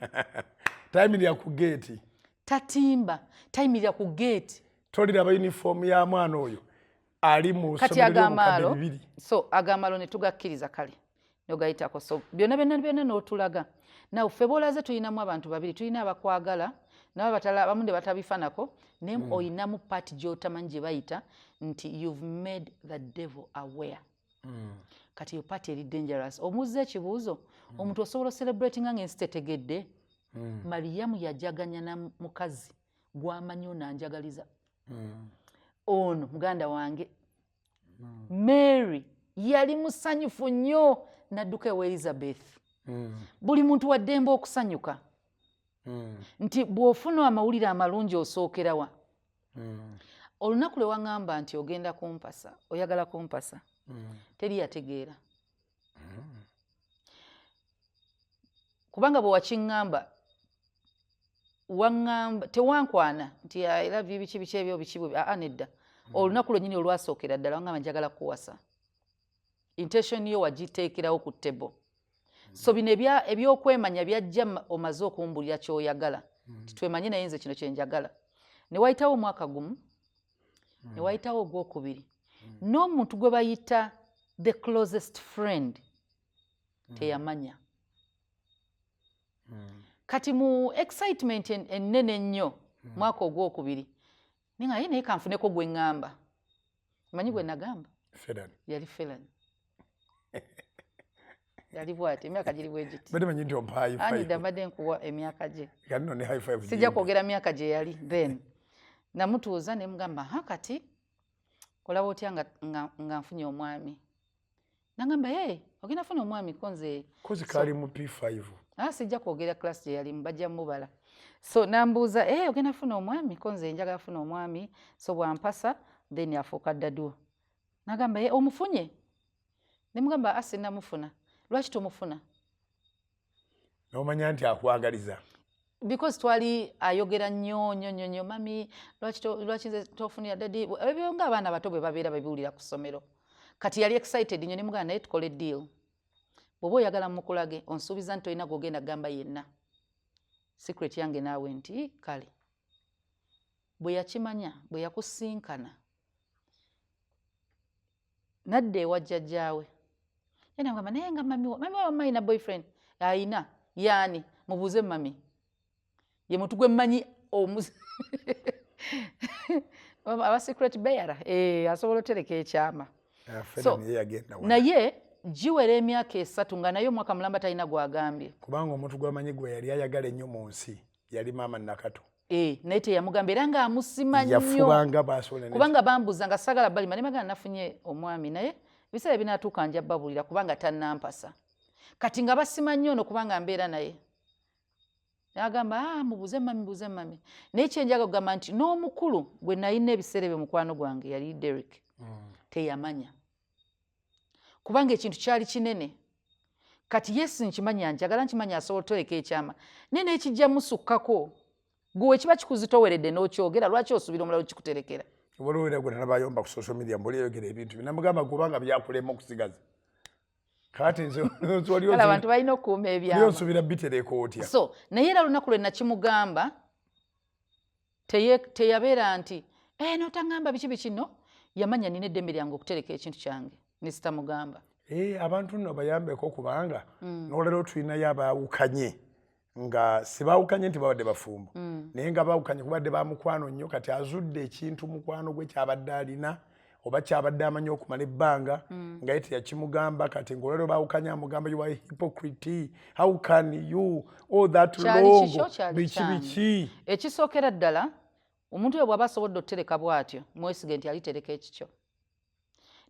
Tayimirira ku geeti. Tatimba, tayimirira ku geeti. Toliraba uniform ya mwana oyo ali mu Kati ssomero ly'obukadde agamaalo bibiri. So agamaalo ne tugakkiriza, kale nogayitako. So byonna byonna byonna n'otulaga. Naw ffe boolaze tulinamu abantu babiri: tulina abakwagala nabo abatala, abamu ne batabifanako, naye oyinamu part gy'otamanyi gye bayita nti you've made the devil aware. Kati eyo part eri dangerous. Omuuzza ekibuuzo, omuntu osobola ocelebratinga ng'ensi tetegedde? Mariyamu yajaganya na mukazi gwamanyi onanjagaliza. Ono muganda wange Mary yali musanyufu nnyo, nadduka ewa Elizabeth. Buli muntu waddembe okusanyuka nti bw'ofuna amawulire amalungi osookerawa. Olunaku lwe waŋŋamba nti ogenda kumpasa, oyagala kumpasa, teri yategeera, kubanga bwe wakiŋŋamba, waŋŋamba tewankwana nti "I love you" biki biki ebyo biki bwe aa, nedda. Olunaku lwennyini olwasookera ddala waŋŋamba njagala kuwasa, intention yo wagiteekerawo ku table. So bino ebyokwemanya byajja omaze okumbulira ky'oyagala, nti twemanye, naye nze kino kyenjagala. Ne wayitawo omwaka gumu, ne wayitawo ogwokubiri, n'omuntu gwe bayita the closest friend teyamanya. Kati mu excitement ennene ennyo, mwaka ogwokubiri ninga ye, naye kanfuneko gwe ŋŋamba. Manyi gwe nagamba? Feran. Yali Felan, yali bwati, emyaka giri bwe giti. Badde manyi nti ompa high five. Anida, mbadde nkuwa emyaka gye. Kati nno ne high five Sijja gimpe. kwogera myaka gye yali then. Namutuuza ne mugamba, ha, kati olaba otya nga nfunye omwami? Nagamba, ye ogenda funa omwami ko nze Kozi kaali mu P5. Ah, sijja kwogera class gye yalimu, bajja mubala. So nambuuza, eh, ogenda funa omwami ko nze njagala funa omwami, so bwampasa then afuuka daddy wo. Nagamba, ye omufunye? Nemugamba, a, sinnamufuna. Lwaki tomufuna? N'omanya nti akwagaliza. Because twali ayogera nnyo nnyo nnyo nnyo, mummy, lwaki nze tofunira daddy? Ebyo nga abaana bato bwe babeera babiwulira ku ssomero. Kati yali excited nnyo. Nemugamba, naye tukole deal, bw'oba oyagala mukulage, onsuubiza nti tolina gwogenda kugamba yenna, secret yange naawe. Nti kale. Bwe yakimanya, bwe yakusinkana, nadda ewa jjajjaawe. Ye namugamba, naye nga mummy mummy wa ayina boyfriend? Ayina yaani? Mubuuze mummy, ye muntu gwe mmanyi aba secret bearer, eh, asobola otereka ekyama. Ah, So, Feran ye yagenda wala. Naye giwera emyaka 3 nga naye omwaka mulamba talina gwagambye. Kubanga omuntu gwamanyi gwe yali ayagala ennyo mu nsi yali maama Nakato. Eh, naye teyamugamba, era ng'amusima nnyo. Yafubanga bwasobola Kubanga bambuuza nga sagala balima, ne bagamba nafunye omwami, naye ebiseera binaatuuka nja babulira, kubanga tannampasa. Kati nga basima nnyo ono kubanga mbeera naye. Nagamba, ah, mubuuze mummy, mubuuze mummy. Naye kyenjaga kugamba nti n'omukulu gwe nalina ebiseera ebyo, mukwano gwange yali Derek, teyamanya, kubanga ekintu kyali kinene. Kati yesu nkimanya njagala, nkimanya asobola otoleka ekyama, naye nekijja musukkako. Gwe kiba kikuzitoweredde n'okyogera, lwaki osuubira omulala okikuterekera? Waliwo era gwe nalabayomba ku social media, mbuli eyogera ebintu binamugamba kubanga byakulema okusigaza. Kati nze Kale abantu balina okukuuma ebyama. Onsuubira bitereka otya? So naye era olunaku lwe nakimugamba, teyabeera nti eh, notaŋŋamba biki biki. No, yamanya nina eddembe lyange okutereka ekintu kyange, nesitamugamba. Eh, abantu nno bayambeko, kubanga n'olwaleero tulinayo abaawukanye nga sibaawukanye nti babadde bafumbo, naye nga baawukanye kubadde bamukwano nnyo. Kati azudde ekintu mukwano gwe kyabadde alina oba kyabadde amanyi okumala ebbanga, nga ye teyakimugamba. Kati ngaolwaleero baawukanye, amugamba, "You are a hypocrite, how can you all that Kyali long?" kikyo, kyali Biki kyange. biki. Ekisookera ddala, omuntu oyo bw'aba asobodde otutereka bw'atyo, mwesige nti alitereka ekikyo.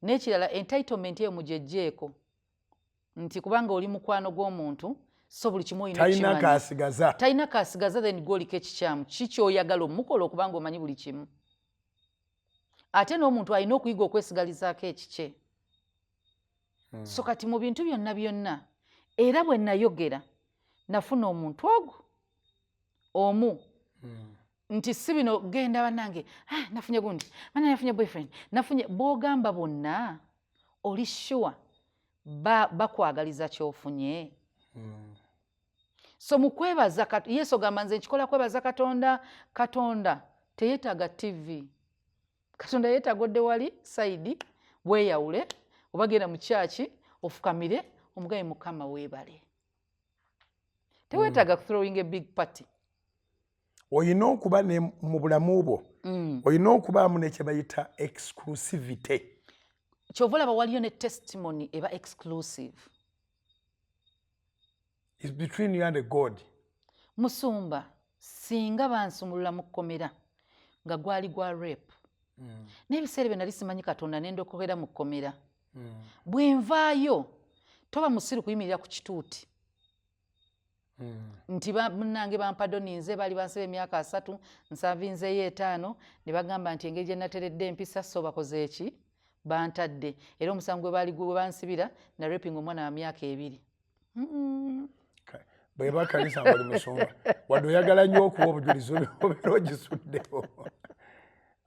N'ekirala, entitlement eyo mugyeggyeko nti kubanga oli mukwano gw'omuntu, so buli kimu olina Talina okukimanya. Kasigaza. Talina kasigaza, then gwoliko ekikyamu kikyoyagala omukola okubanga omanyi buli kimu. Ate n'omuntu alina okuyiga okwesigalizaako ekikye. So kati mu bintu byonna byonna, era bwe nayogera, nafuna omuntu ogwo omu nti si bino genda bannange, ah, nafunye gundi, bana nafunye boyfriend, nafunye. Bw'ogamba bonna, oli sure bakwagaliza kyofunye? So mu kwebaza Yesu ogamba nze nkikola kwebaza Katonda. Katonda teyeetaaga TV. Katonda yeetaaga odde wali side weeyawule, oba genda mu kyaki ofukamire omugaye, Mukama weebale. Teweetaaga throwing a big party. Olina okuba ne mu bulamu bwo, olina okubaamu nekye bayita exclusivity. Kyova olaba waliyo ne testimony eba exclusive. Is between you and God. Musumba, singa bansumulula mu kkomera Nga gwali gwa rape. N'ebiseera ebyo nali simanyi Katonda, nendokokera mu kkomera. Bwe nvaayo, toba musiru kuyimirira ku kituuti nti munnange bampardoninze, baali bansiba emyaka 30, nservinzeeyo 5, ne bagamba nti engeri gye nateredde empisa, so bakoze eki, bantadde. Era omusango gwe baali gwe bansibira, na raping omwana wa myaka 2. Bweba kanisa nga oli musumba, wadde oyagala nnyo okuwa obujulizi, obeera ogisuddewo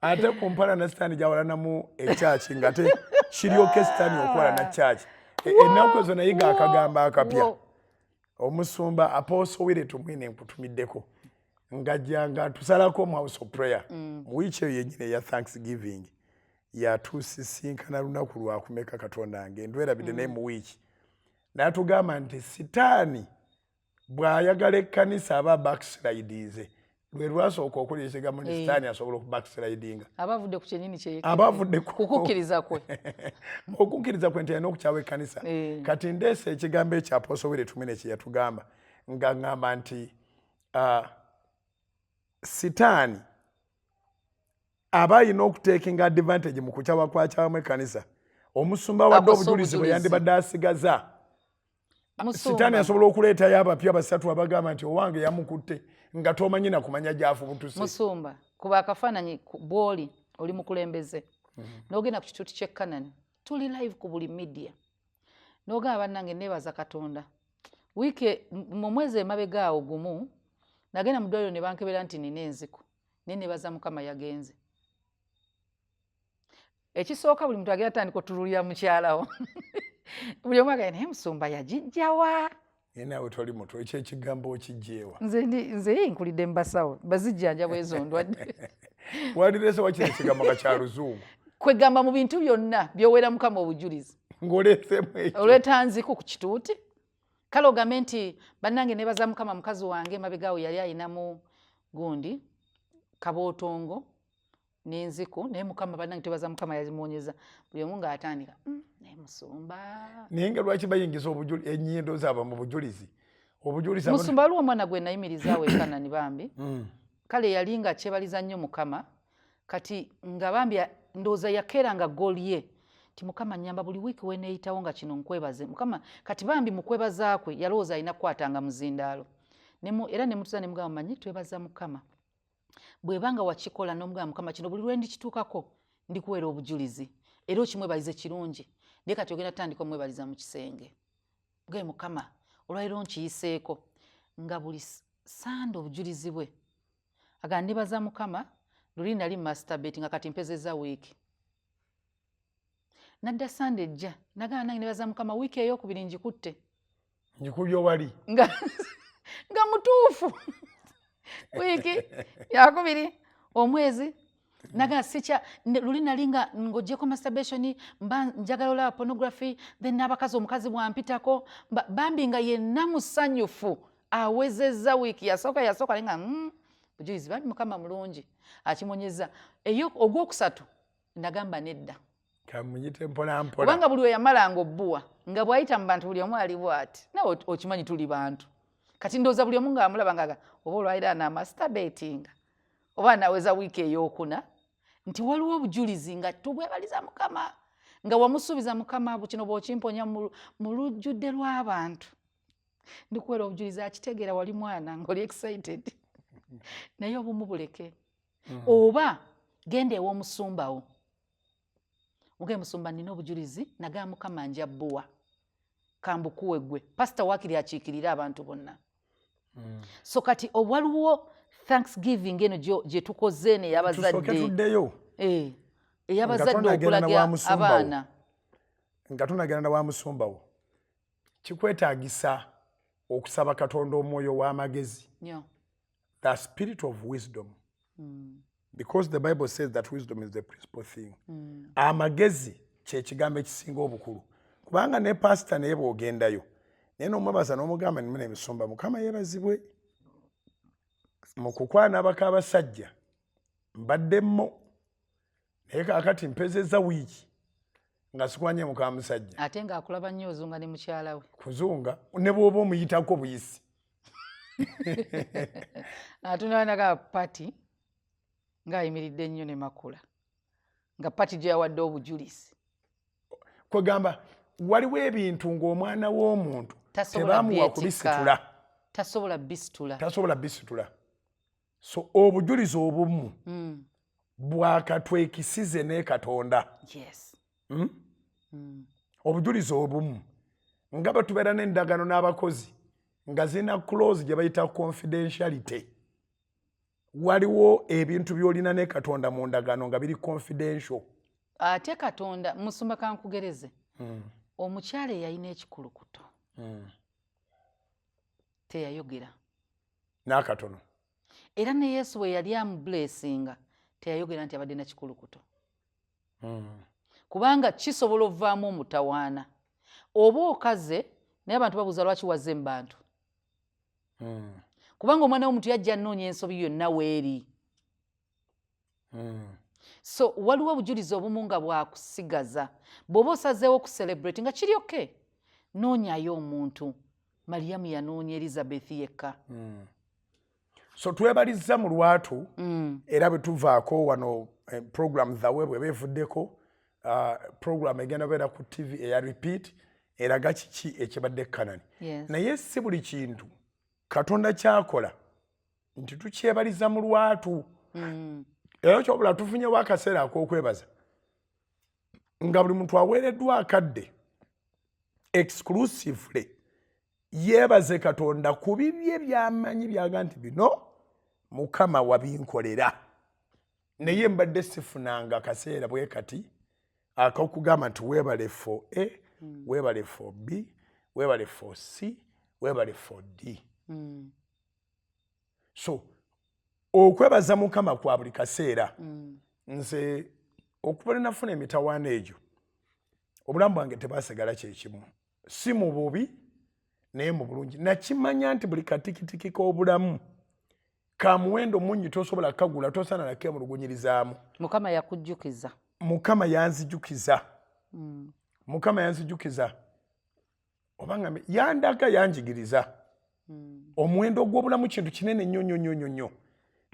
ate ku mpalana sitaani gyawalanamu ekyaki, nga te kiryoke sitaani okuwalana kyaki. Ennaku ezo nayiga akagambo akapya. Omusumba Apostle Willy Tumwine, nkutumiddeko, ngajja nga tusalako mu house of prayer mu wiiki eyo yennyini eya Thanksgiving. Yatusisinkana lunaku lwakumeka, Katonda nge ndwerabidde, naye mu wiiki n'atugamba nti sitaani bw'ayagala ekkanisa aba backslidinze. Lwe lwasooka okulya ekigambo nti sitaani asobola okubackslidinga. Abavudde ku kyennyini kye Aba avudde kukukkiriza kwe. Okukkiriza kwe nti alina okukyawa ekkanisa. Kati ndeese ekigambo ekyo Apostle Willy Tumwine kye yatugamba, nga ŋŋamba nti sitaani aba alina okutakinga advantage mu kukyawa kwakyawamu ekkanisa. Omusumba wadde Akose obujulizi bwe obujulizi. yandibadde asigaza, Musumba. Sitaani asobola okuleetayo abapya basatu abagamba nti owange yamukutte, nga tomanyi nakumanya gyafubutuse. Musumba, kuba akafaananyi bw'oli oli mukulembeze n'ogenda ku kituuti ky'e Kanani, tuli live ku buli media, n'ogamba, "Bannange, neebaza Katonda, wiiki mu mwezi emabega awo gumu nagenda mu ddwaliro ne bankebera nti nina enziku, naye neebaza Mukama yagenze." Ekisooka, buli muntu agenda tandika otululira mukyalawo, buli omu agenda, "Naye musumba yagijjawa?" Naye naawe toli muto, ekyo ekigambo okijjeewa? Nze ye nkulidde mu basawo, bazijjanjaba ezo ndwadde. Wandireese wakiri ekigambo nga kya luzungu. Kwegamba mu bintu byonna byowera Mukama obujulizi, ng'oleeseemu ekyo. Oleeta nziku ku kituuti. Kale ogambe nti, "Bannange, nebaza Mukama, mukazi wange emabegaawo yali ayinamu gundi kabootongo n'enziku, naye Mukama, bannange, twebaza Mukama yazimuwonyeza." Buli omu ng'atandika, naye musumba." Naye nga lwaki bayingiza ennyindo zaabwe mu bujulizi, obujulizi Musumba, waliwo omwana gwe nayimirizaawo e Kanani, bambi. Kale yali nga kyebaliza nnyo Mukama. Kati nga bambi ndowooza yakeera nga goal ye ti, "Mukama nyamba, buli wiiki weneeyitawo nga kino nkwebaze Mukama." Kati bambi mu kwebaza kwe yalowooza alina kukwatanga muzindaalo. Era nemutuza nemugamba, "Manyi twebaza Mukama bw'eba nga wakikola." N'omugamba, "Mukama, kino buli lwe ndikituukako ndikuweera obujulizi." Era okimwebalize kirungi, naye kati ogenda tutandika omwebaliza mu kisenge ge, "Mukama, olwaliro nkiyiseeko." Nga buli Sande obujulizi bwe aga, "Ndibaza Mukama, luli nali masturbate, nga kati mpezezza wiiki." Nadda Sande ejja nagamba, "Nange nebaza Mukama, wiiki eyokubiri njikutte." Ngikubye wali. Nga mutuufu, wiiki yakubiri omwezi naga sikya luli nali nga ng'ogyeko masturbation, mba njagala olaba pornography, then n'abakazi, omukazi bwampitako bambi nga yenna musanyufu, awezezza wiiki yasooka yasooka, naye nga bujulizi bambi Mukama mulungi akimonyeza. Eyo ogwokusatu nagamba nedda. Kamuyite mpola mpola. Kubanga buli we yamalanga obbuwa, nga bw'ayita mu bantu buli omu ali bw'ati. Nawe okimanyi tuli bantu. Kati ndowooza buli omu ng'amulaba nga oba olwaliro anaamasturbatinga oba anaweza wiiki eyokuna, nti waliwo obujulizi nga tubwebaliza Mukama, nga wamusuubiza, "Mukama, kino bw'okimponya mu lujjudde lw'abantu ndikuwera obujulizi." Akitegeera wali mwana ng'oli excited, naye obumu buleke. Oba genda ew'omusumbawo, mugaye, "Musumba, nina obujulizi, nagamba Mukama nja bbuwa, kambukuwe gwe pasita, waakiri akiikirire abantu bonna." So kati waliwo thanksgiving eno gye tukoze eno Tusooke ey'abazadde. Tuddeyo. Ey'abazadde Nga tonagenda okulaga wa musumba wo. abaana. Nga tonagenda na wa musumba wo, kikwetaagisa okusaba Katonda omwoyo w'amagezi, nnyo, the spirit of wisdom, because the Bible says that wisdom is the principal thing. Amagezi kyekigambo ekisinga obukulu, kubanga ne pasita naye bw'ogendayo naye n'omwebaza n'omugamba nimuna emisumba, "Mukama yeebazibwe, mu kukwana abaka abasajja mbadde mmo, naye kaakati mpezezza wiiki nga sikwanye muka musajja." Ate ng'akulaba nnyo ozunga ne mukyala we. Kuzunga ne bw'oba omuyitako buyisi. Atunula naga pati. Ng'ayimiridde nnyo ne Makula nga pati gye yawadde obujulizi. Kwegamba waliwo ebintu ng'omwana w'omuntu tebamuwa kubisitula, tasobola bisitula, tasobola bisitula. So obujulizi obumu bwakatwekisize ne Katonda. Yes. Obujulizi obumu nga bwe tubeera n'endagaano n'abakozi nga zirina clause gye bayita confidentiality. Waliwo ebintu by'olina ne Katonda mu ndagaano nga biri confidential. Ate Katonda, musumba, kankugereze, omukyala eyalina ekikulukuto teyayogera n'akatono. Era ne Yesu bwe yali amublessinga teyayogera nti abadde na kikulukuto, kubanga kisobola ovaamu omutawaana oba okaze, naye abantu babuuza lwaki wazze mu bantu, kubanga omwana w'omuntu yajja anoonya ensobi yonna weeri. So waliwo obujulizi obumu nga bwakusigaza. Bw'oba osazeewo okucelebrate nga kiri okay, noonyayo omuntu. Mariyamu yanoonya Elizabeth yekka. So twebalizza mu lwatu. Era bwe tuvaako wano, program The Way bweba evuddeko, program egenda beera ku TV eya repeat eraga kiki ekibadde Kanani. Naye si buli kintu Katonda kyakola nti tukyebaliza mu lwatu. Era kyobula tufunyewo akaseera ak'okwebaza nga buli muntu aweereddwa akadde exclusively yeebaze Katonda ku bibye byamanyi byaga nti bino Mukama wabinkolera, naye mbadde sifunanga kaseera bwe kati akokugamba nti weebale for A, weebale for B, weebale for C, weebale for D. So okwebaza Mukama kwa buli kaseera. Nze okuva lwe nafuna emitawaana egyo, obulamu bwange tebasigala kyekimu, si mu bubi naye mu bulungi. Nakimanya nti buli katikitiki k'obulamu ka muwendo mungi, tosobola kagula, tosaana nakemulugunyirizaamu. Mukama yakujjukiza. Mukama yanzijukiza. Mukama yanzijukiza obanga yandaga, yanjigiriza omuwendo gw'obulamu kintu kinene nnyo nnyo nnyo nnyo nnyo.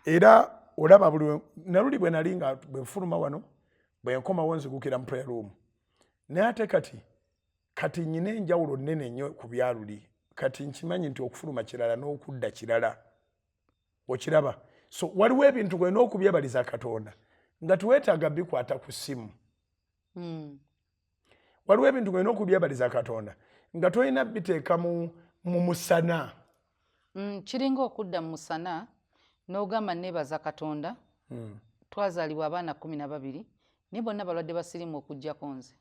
Era olaba buli naluli bwe nali nga bwe nfuluma wano, bwe nkomawo nzigukira mu prayer room, naye ate kati nyina enjawulo nnene nnyo ku byaluli. Kati nkimanyi nti okufuluma kirala n'okudda kirala, okiraba? So waliwo ebintu gwena okubyebaliza Katonda nga teweetaaga bikwata ku ssimu. Waliwo ebintu gwena okubyebaliza Katonda nga tolina biteeka mu musana. Kiringa okudda mu musana n'ogamba neebaza Katonda, twazaalibwa abaana 12 naye bonna balwadde basirimu okugjako nze,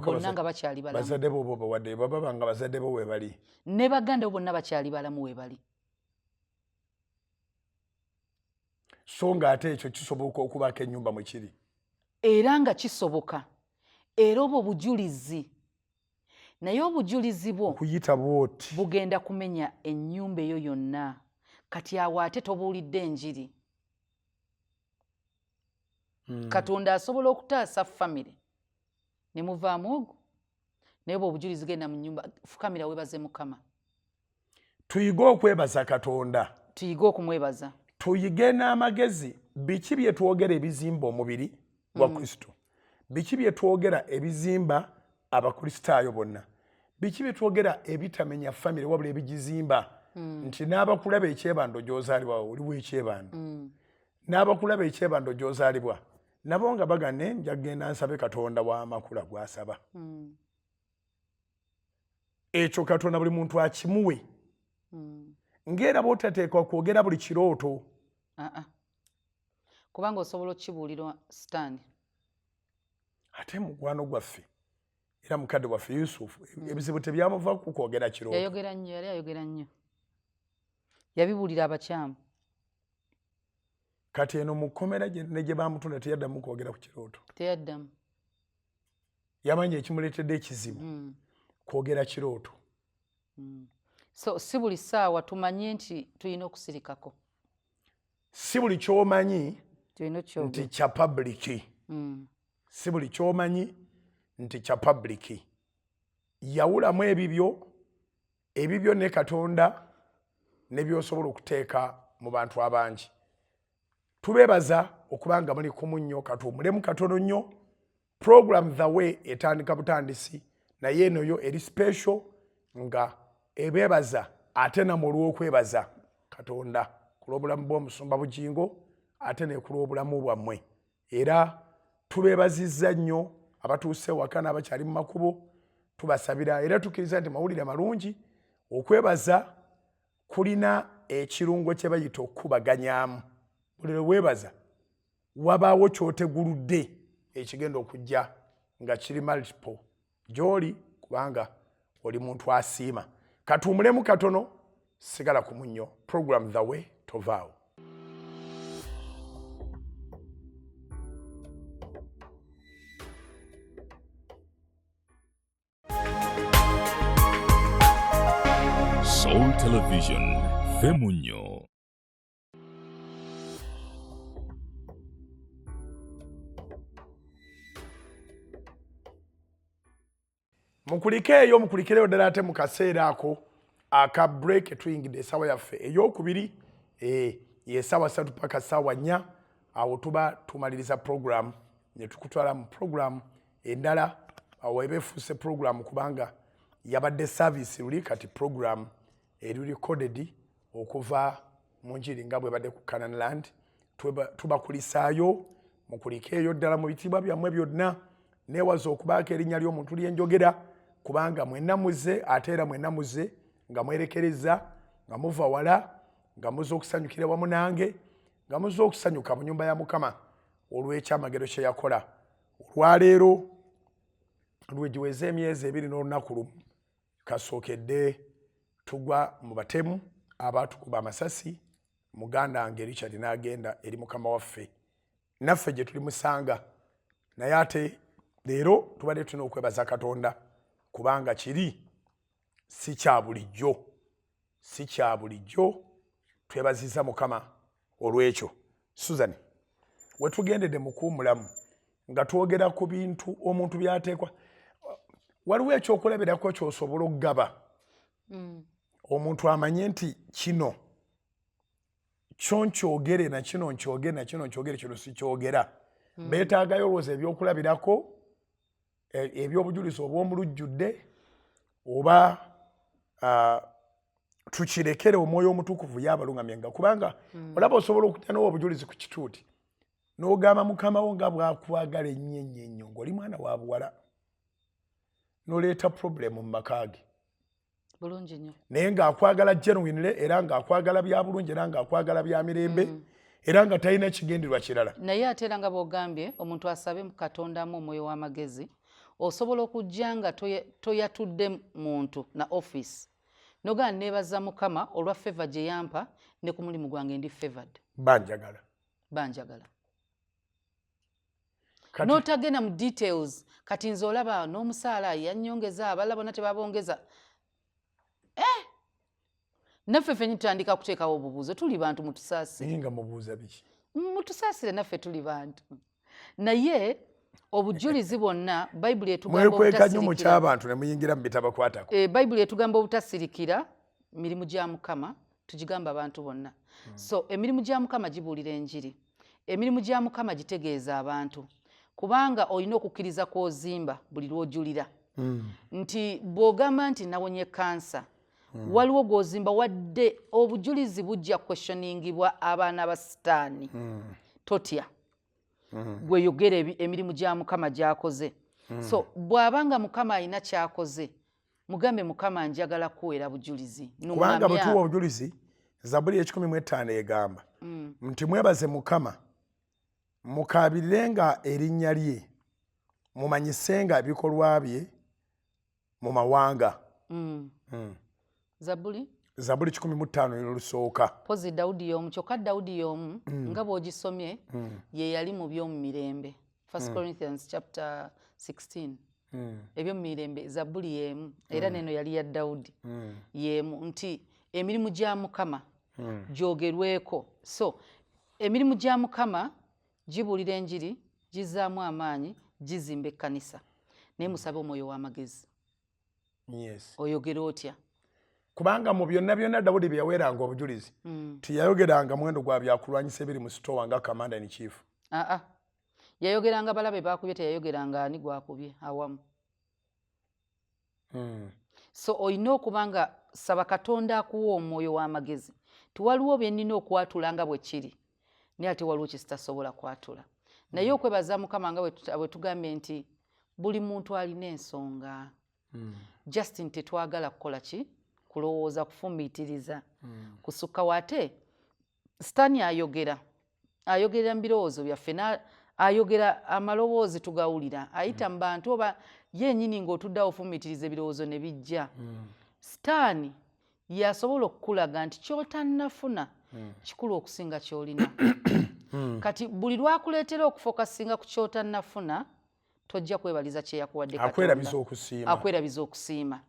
bonna nga bakyali balamu. Bazadde bo bo wadde baba nga bazadde bo webali. Ne baganda bo bonna bakyali balamu webali. So ng'ate ekyo kisoboka okubaako ennyumba mwe kiri. Era nga kisoboka, era obwo obujulizi, naye obujulizi bwo okuyita bwoti bugenda kumenya ennyumba eyo yonna. Kati awo ate tobuulidde enjiri. Katonda asobola okutaasa famire ne muvaamu ogwo, naye bwe obujulizi, genda mu nyumba, fukamira webaze Mukama. Tuyige okwebaza Katonda. Tuyige okumwebaza. Tuyige n'amagezi biki bye twogera ebizimba omubiri gwa Kristo, biki bye twogera ebizimba Abakristaayo bonna, biki bye twogera ebitamenya famire wabula ebigizimba, nti n'abakulaba ekyebando gy'ozaalibwa, oliwo ekyebando, n'abakulaba ekyebando gy'ozaalibwa nabo nga bagane nja kugenda nsabe Katonda w'amakula gw'asaba. Ekyo Katonda buli muntu akimuwe, ng'era bw'otateekwa kwogera buli kirooto. Ah, ah. Kubanga osobola okukibuulira Sitaani. Ate mukwano gwaffe era mukadde waffe Yusufu, ebizibu tebyamuva ku kwogera kirooto. Yayogera nnyo, yali ayogera nnyo, yabibuulira abakyamu. Kati eno mu kkomera ne gye bamutunda teyaddamu kwogera ku kirooto. Teyaddamu. Yamanya ekimuleetedde ekizibu, kwogera kirooto. So si buli ssaawa tumanye nti tulina okusirikako. Si buli kyomanyi tulina nti okyogera. Kya public. Si buli kyomanyi nti kya public. Yawulamu ebibyo, ebibyo ne Katonda, ne byosobola okuteeka mu bantu abangi. Tubeebaza okuba nga muli ku munnyo. Katuwummulemu katono nnyo. Program The Way etandika butandisi, naye eno yo eri special nga ebeebaza ate namwe olw'okwebaza Katonda ku lw'obulamu bw'omusumba Bugingo ate ne ku lw'obulamu bwammwe. Era tubeebazizza nnyo abatuuse ewaka n'abakyali mu makubo, tubasabira era tukkiriza nti mawulire malungi. Okwebaza kulina ekirungo kye bayita okukubaganyaamu. Buli lwe weebaza wabaawo ky'oteguludde ekigenda okujja nga kiri multiple gy'oli, kubanga oli muntu asiima. Katuwumulemu katono, sigala ku munnyo. Program The Way, tovaawo. Soul Television, Femunyo. Mukulikeeyo, mukulikireyo ddala ate mu kaseera ako aka break tuyingidde essaawa yaffe ey'okubiri, y'essaawa 3 paka ssaawa 4. Awo tuba tumaliriza program ne tukutwala mu program endala. Awo eba efuuse program kubanga yabadde service luli, kati program eri recorded okuva mu njiri nga bwebadde ku Canaan Land. Tubakulisaayo, mukulikeeyo ddala mu bitiibwa byammwe byonna. Neewaza okubaako erinnya ly'omuntu lyenjogera, kubanga mwenna muze, ate era mwenna muze nga mwerekereza, nga muva wala, nga muze okusanyukira wamu nange, nga muze okusanyuka mu nnyumba ya Mukama olw'ekyamagero kye yakola. Olwaleero lwegiweze emyezi 2 n'olunaku lumu kasookedde tugwa mu batemu abaatukuba amasasi, muganda wange Richard n'agenda eri Mukama waffe, naffe gye tulimusanga. Naye ate leero tubadde tulina okwebaza Katonda, kubanga kiri si kya bulijjo, si kya bulijjo. Twebaziza Mukama olw'ekyo. Susan, wetugendedde mu kuwumulamu nga twogera ku bintu omuntu by'ateekwa, waliwo ekyokulabirako ky'osobola okugaba omuntu amanye nti kino kyo nkyogere na kino nkyogere na kino nkyogere, kino sikyogera. Beetaagayo olowooza ebyokulabirako, ebyobujulizi obw'omulujjudde, oba tukirekere omwoyo omutukuvu yabalungamye? Nga kubanga olaba osobola okujja n'owa obujulizi ku kituuti n'ogamba mukama wo nga bw'akwagala ennyo ennyo ennyo ng'oli mwana wa buwala, n'oleeta problem mu maka ge. Bulungi nnyo. Naye ng'akwagala genuinely, era ng'akwagala bya bulungi, era ng'akwagala bya mirembe, era nga talina kigendererwa kirala. Naye ate era nga bw'ogambye, omuntu asabe Katondamu omwoyo w'amagezi. Osobola okujja nga toyatudde muntu na office, nogamba neebaza Mukama olwa favor gye yampa, ne ku mulimu gwange ndi favored. Banjagala. Banjagala. N'otagenda mu details. Kati nze olaba n'omusaala yannyongeza, abalala bonna tebabongeza. Naffe ffenyi tutandika kuteekawo obubuuzo. Tuli bantu, mutusaasire. Naye nga mubuuza biki? Mutusaasire, naffe tuli bantu. Naye obujulizi bwonna, Bayibuli etugamba Mwekweka nnyo mu kyabantu ne muyingira mu bitabakwatako. Bayibuli etugamba obutasirikira mirimu gya Mukama, tugigamba abantu bonna. So emirimu gya Mukama gibuulira enjiri, emirimu gya Mukama gitegeeza abantu, kubanga olina okukkiriza kw'ozimba buli lw'ojulira nti bw'ogamba nti nawonye kansa, waliwo gw'ozimba. Wadde obujulizi bujja questioningibwa abaana ba Sitaani, totya, gweyogera emirimu gya Mukama gy'akoze. So bw'aba nga Mukama alina ky'akoze, mugambe, Mukama, njagala kuweera bujulizi. Kubanga bwe tuwa obujulizi, Zabuli 105 egamba nti mwebaze Mukama, mukaabirirenga erinnya lye, mumanyisenga ebikolwa bye mu mawanga. Zabuli? Zabuli 105 olusooka. Pozi Dawudi y'omu, kyokka Dawudi y'omu nga bw'ogisomye ye yali mu by'omu mirembe, First Corinthians chapter 16, ebyomu mirembe. Zabuli y'emu era neno yali ya Dawudi y'emu nti emirimu gya Mukama gyogerweko. So emirimu gya Mukama gibuulira enjiri, gizaamu amaanyi, gizimba ekkanisa. Naye musabe omwoyo w'amagezi. Oyogera otya? Kubanga mu byonna byonna Dawudi bye yaweeranga obujulizi, teyayogeranga muwendo gwa byakulwanyisa ebiri mu sitowa nga commander in chief. Aa, yayogeranga balabe bakubye, teyayogeranga ani gwakubye awamu. So olina okuba nga saba Katonda akuwa omwoyo w'amagezi. Tiwaliwo bye nnina okwatula nga bwe kiri, naye ate waliwo kyesitasobola kwatula. Naye okwebaza Mukama, nga bwe tugambye nti buli muntu alina ensonga, just nti tetwagala kukola ki, kulowooza, kufumiitiriza kusukkawo. Ate Sitaani ayogera, ayogerera mu birowoozo byaffe, ayogera amaloboozi tugawulira, ayita mu bantu oba yennyini ng'otuddeawo ofumiitiriza, ebirowoozo ne bijja. Sitaani yasobola okukulaga nti ky'otannafuna kikulu okusinga ky'olina. Kati buli lwakuleetera okufokasinga ku ky'otannafuna, tojja kwebaliza kyeyakuwadde. Akwerabiza okusiima. Akwerabiza okusiima.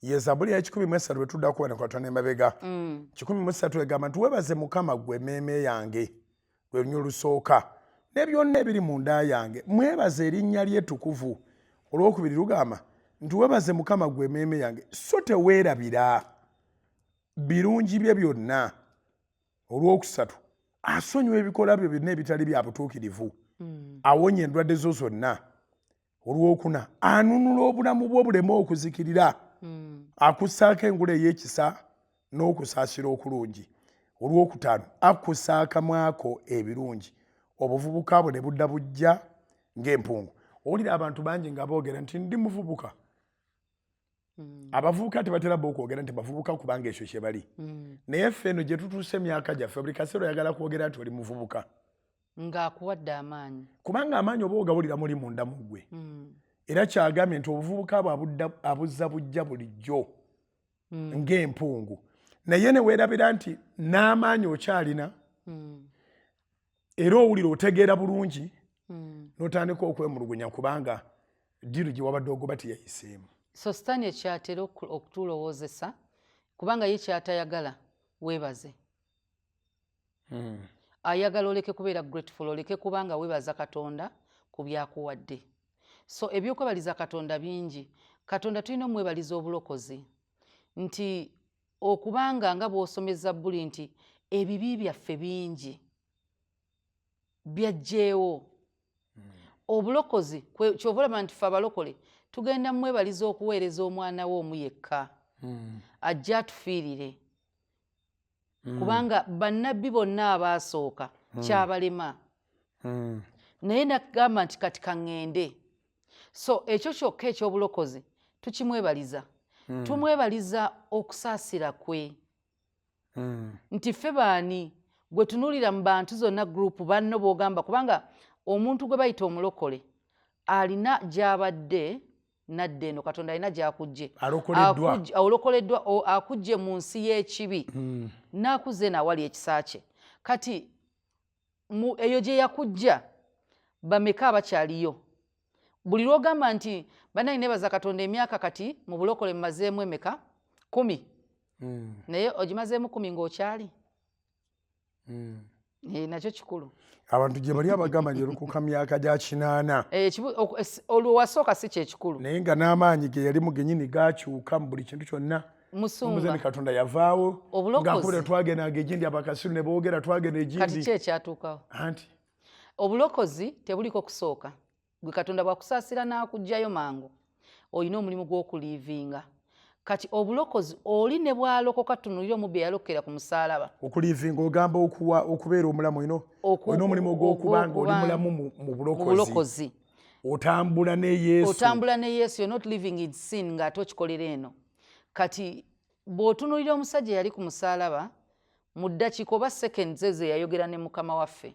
Ye Zabuli ya 103 bwe tuddako wano katono emabega. 103 egamba nti, "Weebaze Mukama gwe emmeeme yange," lwe lunyiriri olusooka, "ne byonna ebiri mu nda yange, mwebaze erinnya lye ettukuvu." Olwokubiri lugamba nti, "Weebaze Mukama gwe emmeeme yange, so teweerabira birungi bye byonna." Olwokusatu, asonyiwa ebikola byo byonna ebitali bya butuukirivu, awonya endwadde zo zonna. Olwokuna, anunula obulamu bwo buleme okuzikirira, akussaako engula ey'ekisa n'okusaasira okulungi. Olwokutaano, akkusa akamwako ebirungi, obuvubuka bwe ne budda bujja ng'empungu. Owulira abantu bangi nga boogera nti, "Ndi muvubuka." Abavubuka tebatera bo okwogera nti bavubuka, kubanga ekyo kye bali. Naye ffe eno gye tutuuse emyaka gyaffe, buli kaseera oyagala kwogera nti oli muvubuka. Ng'akuwadde amaanyi. Kubanga amaanyi oba ogawulira muli munda mu ggwe. Era kyagambye nti obuvubuka bwe abuzza bujja bulijjo ng'empungu, naye ne weerabira nti n'amaanyi okyalina, era owulira otegeera bulungi, n'otandika okwemulugunya kubanga deal gye wabadde ogoba teyayiseemu. So Sitaani ekyatera okutulowoozesa, kubanga ye kyatayagala weebaze, ayagala oleke kubeera grateful, oleke kubanga weebaza Katonda ku byakuwadde. So ebyokwebaliza Katonda bingi. Katonda tulina omwebaliza obulokozi, nti okubanga nga bw'osomeza buli nti ebibi byaffe bingi byajjeewo obulokozi. Kyova olaba nti ffe abalokole tugenda mwebaliza okuweereza omwana we omu yekka ajje atufiirire, kubanga bannabbi bonna abaasooka kyabalema, naye nagamba nti kati kaŋŋende. So ekyo kyokka ekyobulokozi tukimwebaliza. Tumwebaliza okusaasira kwe, nti ffe baani gwe tunuulira mu bantu zonna, group banno b'ogamba, kubanga omuntu gwe bayita omulokole alina gy'abadde nadda eno, Katonda alina gy'akujje. Alokoleddwa. Olokoleddwa, akujje mu nsi y'ekibi n'akuzza eno awali ekisa kye. Kati mu eyo gye yakujja, bameka abakyaliyo? Buli lwogamba nti, "Bannange, nebaza Katonda, emyaka kati mu bulokole mumazeemu emeka? 10." Naye ogimazeemu 10 ng'okyali. Nakyo kikulu. Abantu gye bali abagamba nti erukuka myaka gya 80. Olwo wasooka si kyekikulu. Naye nga n'amaanyi ge yalimu genyini gakyuka mu buli kintu kyonna. Musumba. Omuzeni Katonda yavaawo. Obulokozi. Ng'akubira twagendanga egindi, abakasiru ne boogera twagenda kati egindi. Ki ekyatuukawo? Anti Obulokozi tebuliko kusooka. Gwe Katonda bwakusaasira n'akuggyayo mangu, olina omulimu gw'okuliivinga. Kati obulokozi oli ne bwalokoka, tunulire omubbi eyalokera ku musaalaba. Okuliivinga ogamba okuwa, okubeera omulamu, olina olina omulimu ogw'okuba nga oli mulamu mu mu bulokozi. Bulokozi. Otambula ne Yesu. Otambula ne Yesu. You're not living in sin ng'ate okikolera eno. Kati bw'otunuulira omusajja eyali ku musaalaba, mu ddakiika oba seconds ezo eyayogera ne Mukama waffe,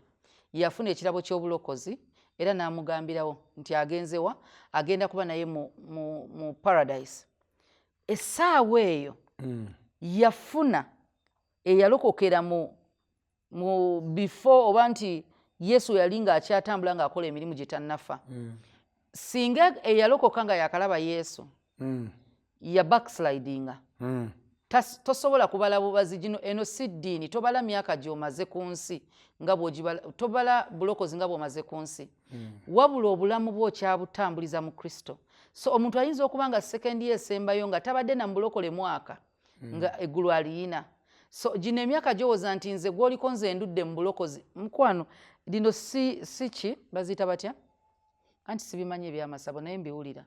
yafuna ekirabo ky'obulokozi, era n'amugambirawo nti agenzewa, agenda kuba naye mu paradise. Essaawa eyo yafuna eyalokokera mu before, oba nti Yesu yali ng'akyatambula ng'akola emirimu gye tannafa. Singa eyalokoka nga yakalaba Yesu ya backslidinga, tosobola kubala bubazi gino. Eno si ddiini. Tobala myaka gy'omaze ku nsi nga bw'ogibala, tobala bulokozi nga bw'omaze ku nsi, wabula obulamu bwo okyabutambuliza mu Kristo. So omuntu ayinza okuba nga sekendi ye esembayo nga tabadde na mubulokole mwaka, nga eggulu aliyina. So gino emyaka gyowoza nti nze gwoliko, nze ndudde mu bulokozi, mukwano, lino si ki baziyita batya, anti sibimanyi ebyamasabo, naye mbiwulira.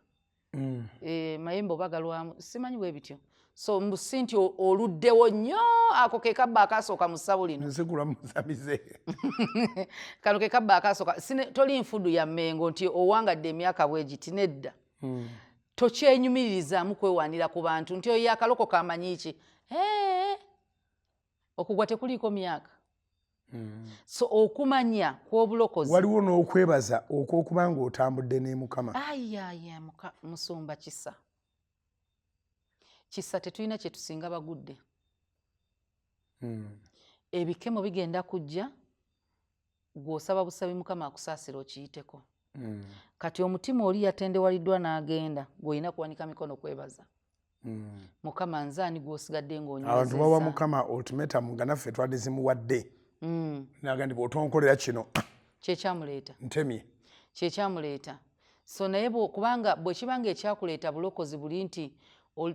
Mayembe oba galwamu, simanyi bwe bityo. So mbu si nti oluddewo nnyo. Ako ke kabba akasooka mu ssabo lino. Nzigula musamize. Kano ke kabba akasooka. Toli nfudu ya Mmengo nti owangadde emyaka bwegiti, nedda. Tokyenyumiririzaamu kwewaanira ku bantu nti oyo yakalokoka amanyi ki. Okugwa tekuliiko myaka. So okumanya kw'obulokozi Waliwo n'okwebaza okw'okuba nga otambudde ne Mukama. Ayaya, musumba, kisa, kisa, tetulina kye tusinga bagudde. Ebikemo bigenda kujja, gw'osaba busabi Mukama akusaasira okiyiteko. Kati omutima oli yatendewaliddwa n'agenda, gw'olina kuwanika mikono kwebaza Mukama, nze ani gw'osigadde Abantu bawa Mukama ultimatum nga naffe twadde zimuwadde. Naga nti bw'otonkolera kino, Kyekyamuleeta. Ntemye. Kyekyamuleeta. So naye kubanga bwe kibanga ekyakuleeta bulokozi buli nti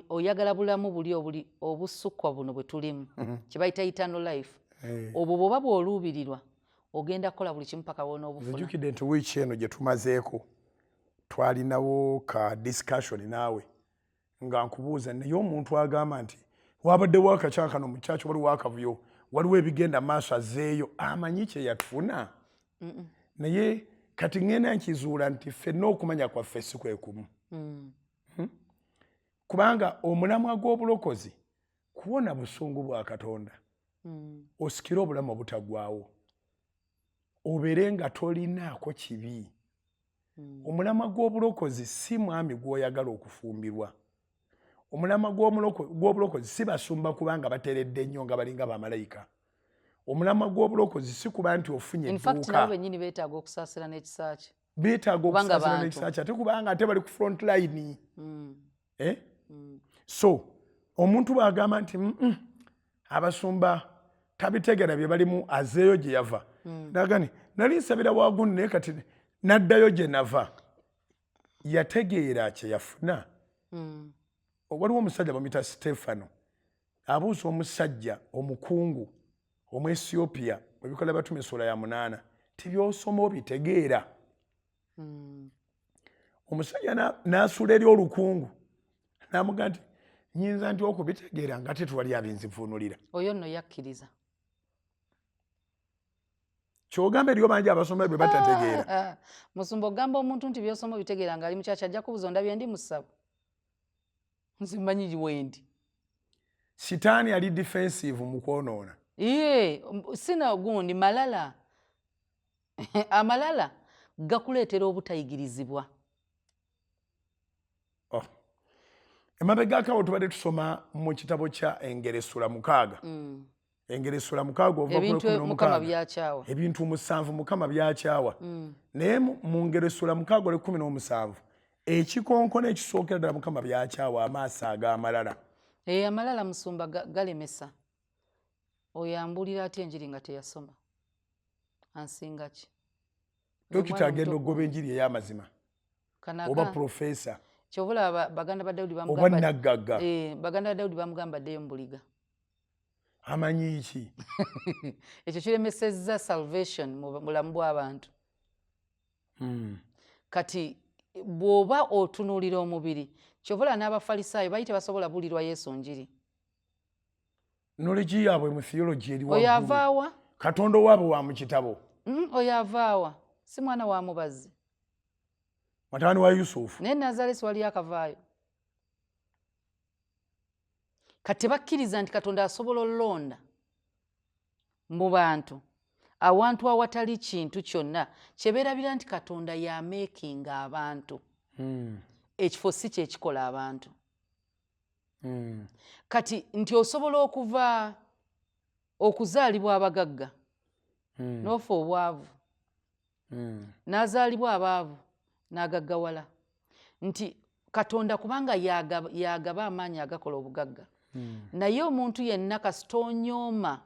oyagala bulamu buli obuli obusukkwa buno bwe tulimu, kye bayita eternal life, obwo bw'oba bw'oluubirirwa, ogenda kukola buli kimu paka wonoobufuna. Nzijukidde nti wiiki eno gye tumazeeko twalinawo ka discussion naawe nga nkubuuza, naye omuntu agamba nti wabaddewo akakyakano mu kyaki, waliwo akavuyo, waliwo ebigenda maaso, azzeeyo amanyi kye yatufuna. Naye kati ŋŋenda nkizuula nti ffenna okumanya kwaffe si kwe kumu. Kubanga omulamwa gw'obulokozi kuwona busungu bwa Katonda, osikire obulamu obutaggwaawo, obeere nga tolinaako kibi. Omulamwa gw'obulokozi si mwami gw'oyagala okufumbirwa. Omulamwa gw'obulokozi si basumba kubanga bateredde nnyo nga balinga bamalayika. Omulamwa gw'obulokozi si kuba nti ofunye edduuka. Bennyini beetaaga okusaasira n'ekisa kye. Beetaaga okusaasira n'ekisa kye, ate kubanga ate bali ku front line. Eh? So omuntu bw'agamba nti abasumba tabitegera bye balimu, azeeyo gye yava. Nagani nali nsabira wagundi, naye kati naddayo gye nava, yategeera kye yafuna. Waliwo omusajja bamuyita Stefano, abuuza omusajja omukungu Omwesiyopya ebikola Batume essuula ya 8 tibyosoma obitegeera? Omusajja n'asuula eri olukungu n'amuga nti nyinza nti okubitegeera nga tetwali abinzivuunulira? Oyo nno yakkiriza. Kyogamba eriyo bangi abasoma bwe batategeera. Ah, musumba, ogamba omuntu nti byosoma obitegeera ng'ali mukyaki, ajja kubuza, ondabye ndi musabo, nze mmanyi wendi. Sitaani ali defensive mu kwonoona. Ye sina gundi malala, amalala gakuleetera obutayigirizibwa. Oh. Emabegakawo tubadde tusoma mu kitabo kya Engero essula 6. Engero essula 6 ova Ebintu Mukama byakyawa. Ebintu 7 Mukama byakyawa. Naye mu Ngero essula 6 olwekumi n'omusanvu, ekikonkona ekisookera ddala Mukama byakyawa, amaaso ag'amalala. E, amalala, musumba, galemesa. Oyo ambuulira atya enjiri nga teyasoma? Ansinga ki? Dokita agenda okugoba enjiri ey'amazima, oba profesa. Kyova baganda ba Dawudi oba naggagga. Eh, baganda ba Dawudi bamugamba addeyo mu buliga. Amanyi ki? Ekyo kiremesezza salvation mu bulamu bw'abantu. Kati bw'oba otunuulira omubiri, kyovola n'Abafalisaayo bali tebasobola buulirwa Yesu njiri. Knowledge yaabwe mu theology eri Oyo avaawa? Katonda owaabwe wa mu kitabo. Oyo avaawa? Si mwana wa mubazi? Mutabani wa Yusufu. Naye Nazaresi waliyo akavaayo. Kati tebakkiriza nti Katonda asobola olonda mu bantu awantu awatali kintu kyonna. Kyebeerabira nti Katonda yameekinga abantu. Ekifo si kyekikola abantu. Kati nti osobola okuva okuzaalibwa abagagga n'ofa obwavu, n'azaalibwa abaavu n'agaggawala, nti Katonda kubanga yagaba amaanyi agakola obugagga. Naye omuntu yenna kasita onyooma,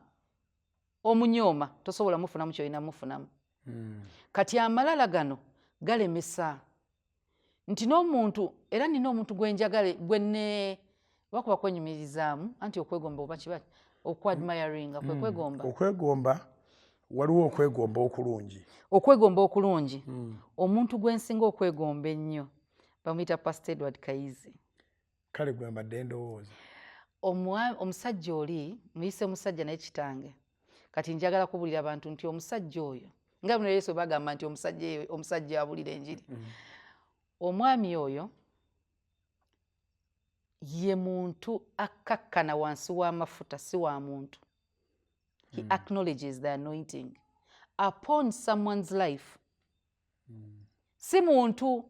omunyooma, tosobola mufunamu kyolina mufunamu. Kati amalala gano galemesa. Nti n'omuntu era nina omuntu gwenjagala gwenne bakuba kwenyumirizaamu, anti okwegomba oba kiba okuadmiringa kwe kwegomba. Okwegomba, waliwo okwegomba okulungi. Okwegomba okulungi. Omuntu gwensinga okwegomba ennyo bamuyita Pastor Edward Kayizi. Kale gwe mbadde ndowooza. Omusajja oli muyise musajja, naye kitange. Kati njagala kubulira abantu nti omusajja oyo, nga buno Yesu bagamba nti omusajja omusajja abulira enjiri, Omwami oyo ye muntu akkakkana wansi w'amafuta, si wa muntu. He acknowledges the anointing upon someone's life, si muntu,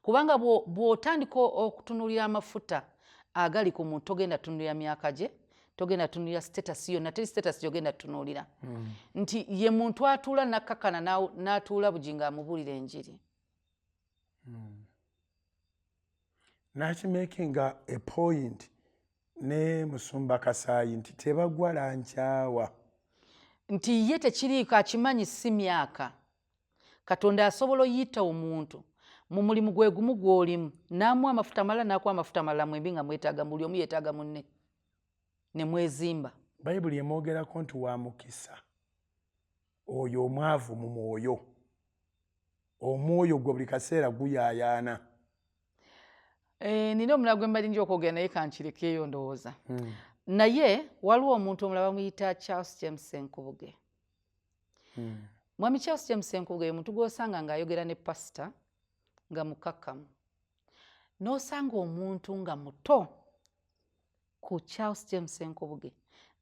kubanga bw'otandika okutunuulira amafuta agali ku muntu, togenda tunuulira myaka gye, togenda tunuulira status yonna, teri status gyogenda tunuulira, nti ye muntu atuula nakkakkana n'atuula Bugingo amubuulira enjiri. Nakimakinga a point ne Musumba Kasaayi nti tebagwa lankyawa. Nti ye tekiriiko, akimanyi si myaka. Katonda asobola oyita omuntu mu mulimu gwe gumu gw'olimu, n'amuwa amafuta malala, n'akuwa amafuta malala, mwembi nga mwetaaga, buli omu yeetaaga munne ne mwezimba. Bayibuli emwogerako nti wa mukisa oyo omwavu mu mwoyo, omwoyo gwe buli kaseera guyaayaana. Eh, nina omulala gwe mbadde nja okwogera naye kankirekeeyo ndowooza. Naye waliwo omuntu omulala bamuyita Charles James Senkubuge. Mwami Charles James Senkubuge ye muntu gw'osanga ng'ayogera ne pasita nga mukakkamu, n'osanga omuntu nga muto ku Charles James Senkubuge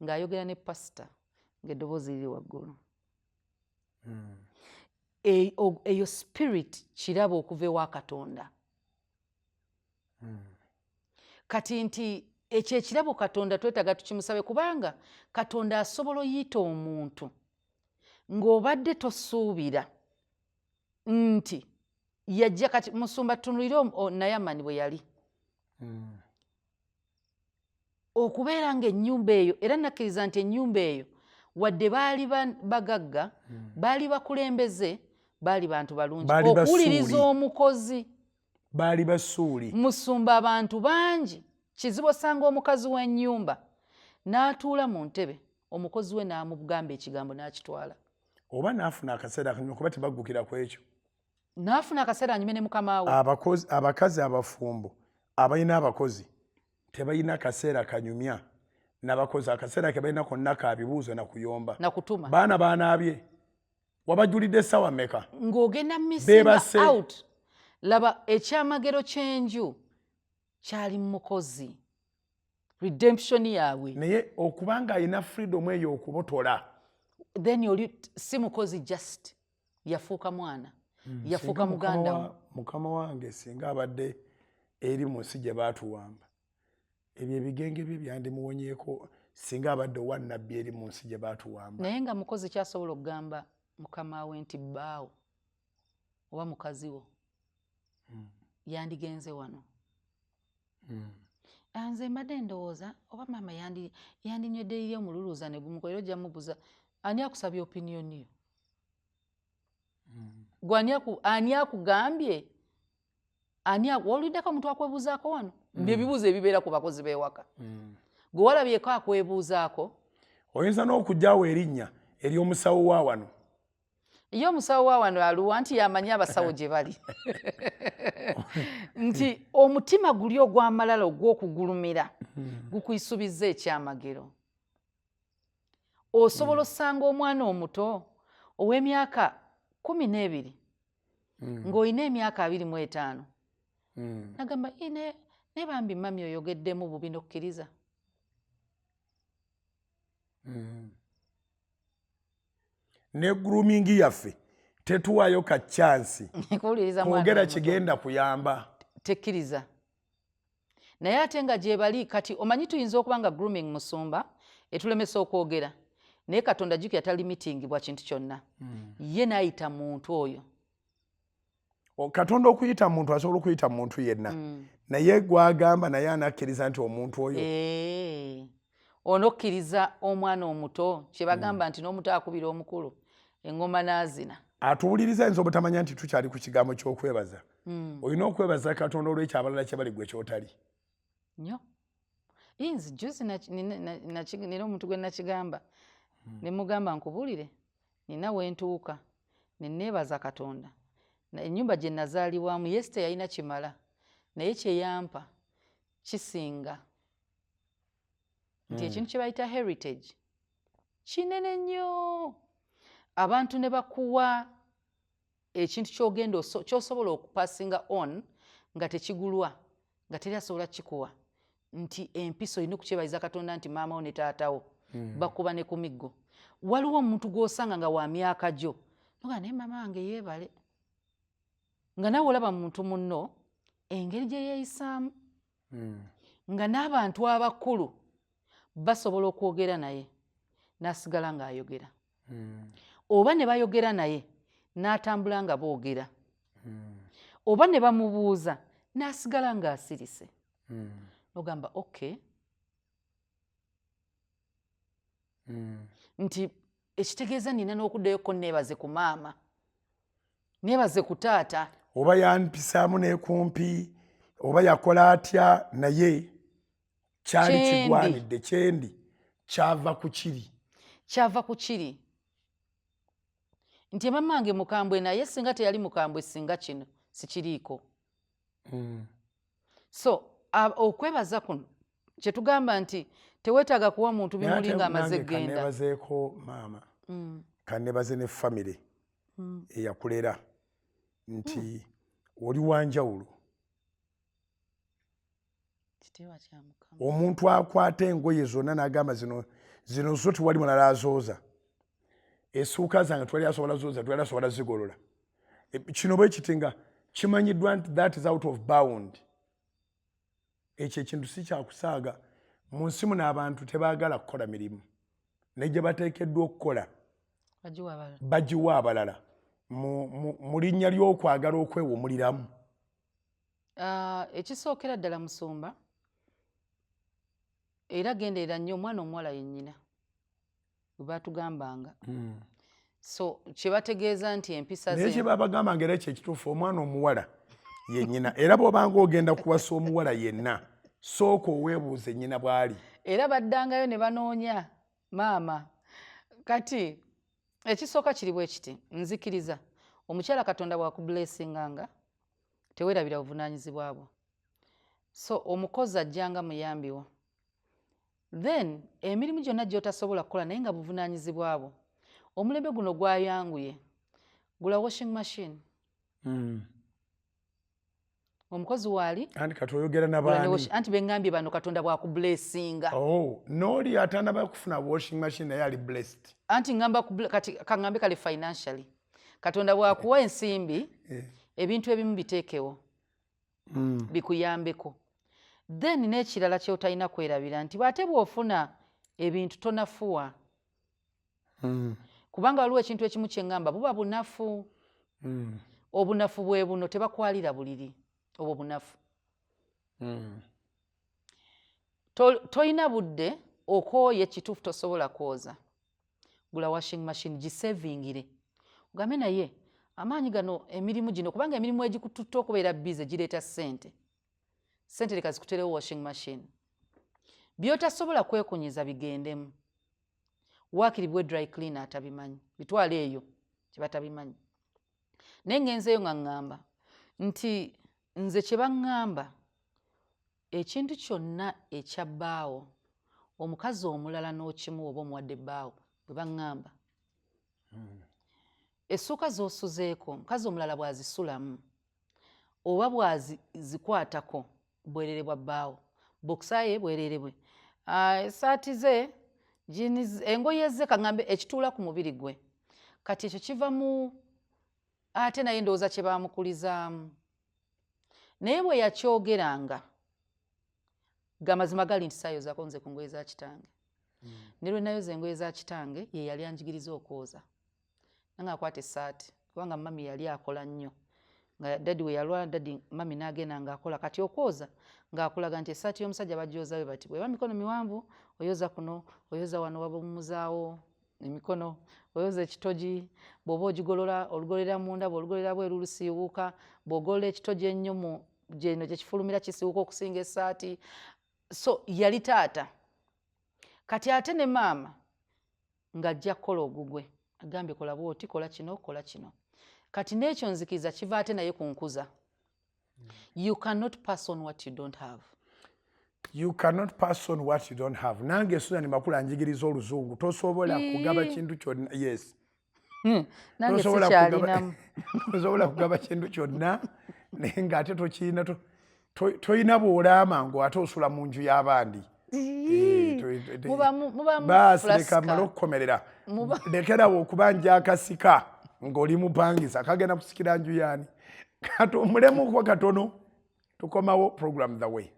ng'ayogera ne pasita ng'eddoboozi liri waggulu. Eyo spirit kirabo okuva ewa Katonda. Kati nti ekyo ekirabo Katonda twetaaga tukimusabe, kubanga Katonda asobola oyita omuntu ng'obadde tosuubira nti yajja. Kati musumba, tutunulire Nayamani bwe yali okubeera ng'ennyumba eyo, era nakkiriza nti ennyumba eyo wadde baali bagagga, baali bakulembeze, baali bantu balungi, Baali okuwuliriza Basuuli. omukozi. Baali Basuuli. Musumba, abantu bangi kizibu osanga omukazi w'ennyumba n'atuula mu ntebe, omukozi we n'amugamba ekigambo n'akitwala. Oba n'afuna akaseera akanyuma, kuba tebaggukira ku ekyo. N'afuna akaseera anyume ne mukama we. Abakozi, abakazi abafumbo abalina abakozi tebalina kaseera kanyumya n'abakozi. Akaseera ke balina konna ka bibuuzo na kuyomba. Nakutuma. Baana banaabye, wabajulidde essaawa mmeka? Ng'ogenda missinga Beebase. out. Laba ekyamagero ky'enju kyali mu mukozi, redemption yaabwe. Naye okuba nga alina freedom eyo okubotola. Then oli si mukozi, just yafuuka mwana, yafuuka Singa muganda mukama we. Mukama wange singa abadde eri mu nsi gye baatuwamba, ebyo ebigenge bye byandimuwonyeeko, singa abadde owa nabbi eri mu nsi gye baatuwamba. Naye nga mukozi kyasobola okugamba mukama we nti bbaawo oba mukazi wo yandigenze wano. Ah, nze mbadde ndowooza oba maama yandinywedde eri omululuuza ne gumukolera. Ojja mubuuza, ani akusabye opinion yo? Gwe ani akugambye? Ani wawuliddeko omuntu akwebuuzaako wano? Bye bibuuzo ebibeera ku bakozi b'ewaka. Gwe walabyeko akwebuuzaako? Oyinza n'okugyawo erinnya ery'omusawo wa wano. Ye omusawo wa wano aluwa nti yamanyi abasawo gye bali, nti omutima guli ogw'amalala ogw'okugulumira gukuyisubiza ekyamagero. Osobola osanga omwana omuto ow'emyaka 12 ng'olina emyaka 25, nagamba, "Ii, naye bambi mami oyogeddemu bubi," n'okkiriza. Ne grooming yaffe tetuwaayo ka chance kuwuliriza mwana kwogera omuto. Kigenda kuyamba. Tekkiriza, naye ate nga gyebali kati omanyi tuyinza okuba nga grooming, musumba, etulemesa okwogera, naye Katonda jjukira talimitingibwa kintu kyonna. Ye n'ayita muntu oyo. Katonda okuyita muntu, asobola okuyita muntu yenna, naye gwagamba naye anakkiriza nti omuntu oyo Eh, onokkiriza omwana omuto kyebagamba nti n'omuto akubira omukulu. Engoma n'azina. Atuwuliriza ayinza obutamanya nti tukyali ku kigambo ky'okwebaza. Olina okwebaza Katonda olw'ekyo abalala kye bali gwe ky'otali. Nnyo. Nze juzi nina omuntu gwe nakigamba, ne mugamba nkubuulire, nina we ntuuka ne neebaza Katonda. Ennyumba gye nazaalibwamu yes teyalina kimala, naye kye yampa kisinga. Nti ekintu kye bayita heritage kinene nnyo. Abantu ne bakuwa ekintu ky'ogenda ky'osobola okupassinga on nga tekigulwa, nga teri asobola kikuwa. Nti empisa olina okukyebaliza Katonda nti maama wo ne taata wo bakuba ne ku miggo. Waliwo omuntu gw'osanga nga wa myaka gyo, noga naye maama wange yeebale. Nga naawe olaba muntu munno engeri gye yeeyisaamu. Nga n'abantu abakulu basobola okwogera naye n'asigala ng'ayogera. Oba ne bayogera naye n'atambula nga boogera. Oba ne bamubuuza n'asigala ng'asirise. N'ogamba okay. Nti ekitegeeza nina n'okuddayo ko neebaze ku maama, neebaze ku taata. Oba yampisaamu n'ekumpi, oba yakola atya, naye kyali kigwanidde kyendi kyava ku kiri. Kyava ku kiri. Nti mamange mukambwe, naye singa teyali mukambwe singa kino sikiriiko. So okwebaza kuno kyetugamba nti teweetaaga kuwa muntu bimuli nga amaze genda. Kanebazeeko maama, kanebaze ne famire eyakulera nti oli wanjawulo. Omuntu akwata engoye zonna n'agamba zino zino zo tewali mulala azooza, essuuka zange twali asobola zooza, twali asobola zigolola. Kino bwe kiti nga kimanyiddwa nti that is out of bound. Ekyo ekintu si kyakusaaga. Mu nsi muno abantu tebaagala kukola mirimu, ne gye bateekeddwa okukola bagiwa abalala mu linnya ly'okwagala okwewumuliramu. Ekisookera ddala musumba, era genderera nnyo omwana omuwala yennyina bwe baatugambanga. So kye bategeeza nti empisa naye kye babagambanga era ekyo ekituufu, omwana omuwala yennyina. Era bw'obanga ogenda kuwasa omuwala yenna, sooka oweebuuze nnyina bw'ali. Era baddangayo ne banoonya maama. Kati ekisooka kiri bwe kiti, nzikiriza omukyala Katonda bw'akublessinganga teweerabira buvunaanyizibwa bwo. So omukozi ajjanga muyambi wo. Then emirimu gyonna gy'otasobola kukola naye nga buvunaanyizibwa bwo. Omulembe guno gwayanguye. Gula washing machine. Omukozi waali. Anti kati oyogera nabaani? Anti beŋŋambye bano Katonda bw'akublessinga. Oh, n'oli atanaba kufuna washing machine naye ali blessed. Anti ŋŋamba kati kaŋŋambe kale financially. Katonda bw'akuwa ensimbi, ebintu ebimu biteekewo. Bikuyambeko. Then n'ekirala ky'otalina kwerabira nti bw'ate bw'ofuna ebintu tonafuwa. Kubanga waliwo ekintu ekimu kye ŋŋamba buba bunafu. Obunafu bwe buno tebakwalira buliri obwo bunafu. Toyina budde, okooye kituufu tosobola kwoza. Gula washing machine gisavingire. Ogambe naye amaanyi gano emirimu gino, kubanga emirimu egikututta okubeera busy gireeta ssente. Ssente leka zikuterewo washing machine. By'otasobola kwekunyiza bigendemu. Waakiri bwe dry cleaner atabimanyi. Bitwale eyo kye batabimanyi. Naye ngenzeeyo nga ŋŋamba nti nze kye baŋŋamba ekintu kyonna ekya bbaawo omukazi omulala n'okimuwa oba omuwadde bbaawo bwe baŋŋamba. Essuuka z'osuzeeko omukazi omulala bw'azisulamu oba bw'azikwatako bwerere bwa bbaawo, bokisa ye bwerere bwe, essaati ze, engoye ze, kaŋŋambe ekituula ku mubiri gwe. Kati ekyo kiva mu ate naye ndowooza kye baamukulizaamu. Naye bwe yakyogeranga gamazima gali nti saayozaako nze ku ngoye za kitange. Ne lwe nayoza engoye za kitange ye yali anjigiriza okwoza. Nange akwata essaati kubanga mami yali akola nnyo. Nga daddy we yalwala daddy mami n'agenda ng'akola. Kati okwoza ng'akulaga nti essaati y'omusajja bagyoza bwe bati. Bw'eba mikono miwanvu oyoza kuno, oyoza wano wabumuzaawo. Emikono oyoza ekitogi, bw'oba ogigolola olugolera munda, bw'olugolera bweru lusiiwuuka, bw'ogolola ekitogi ennyo mu gyeno gye kifulumira kisiiwuuka okusinga essaati. So yali taata. Kati ate ne maama ng'ajja kukola ogugwe, agambye kola bw'oti, kola kino, kola kino. Kati n'ekyo nzikiriza kiva ate naye ku nkuza. You cannot pass on what you don't have. You cannot pass on what you don't have. Nange Susan Makula njigiriza oluzungu, tosobola kugaba kintu kyonna. Yes. Nange sikyalinamu. Tosobola kugaba kintu kyonna naye ng'ate tokirina, toyina bw'olaama ng'ate osula mu nju y'abandi. Baasi leka mmale okukomerera, lekerawo okubanja akasika ng'oli mupangisa kagenda kusikira nju yaani. Katuwummulemuko katono, tukomawo program The Way.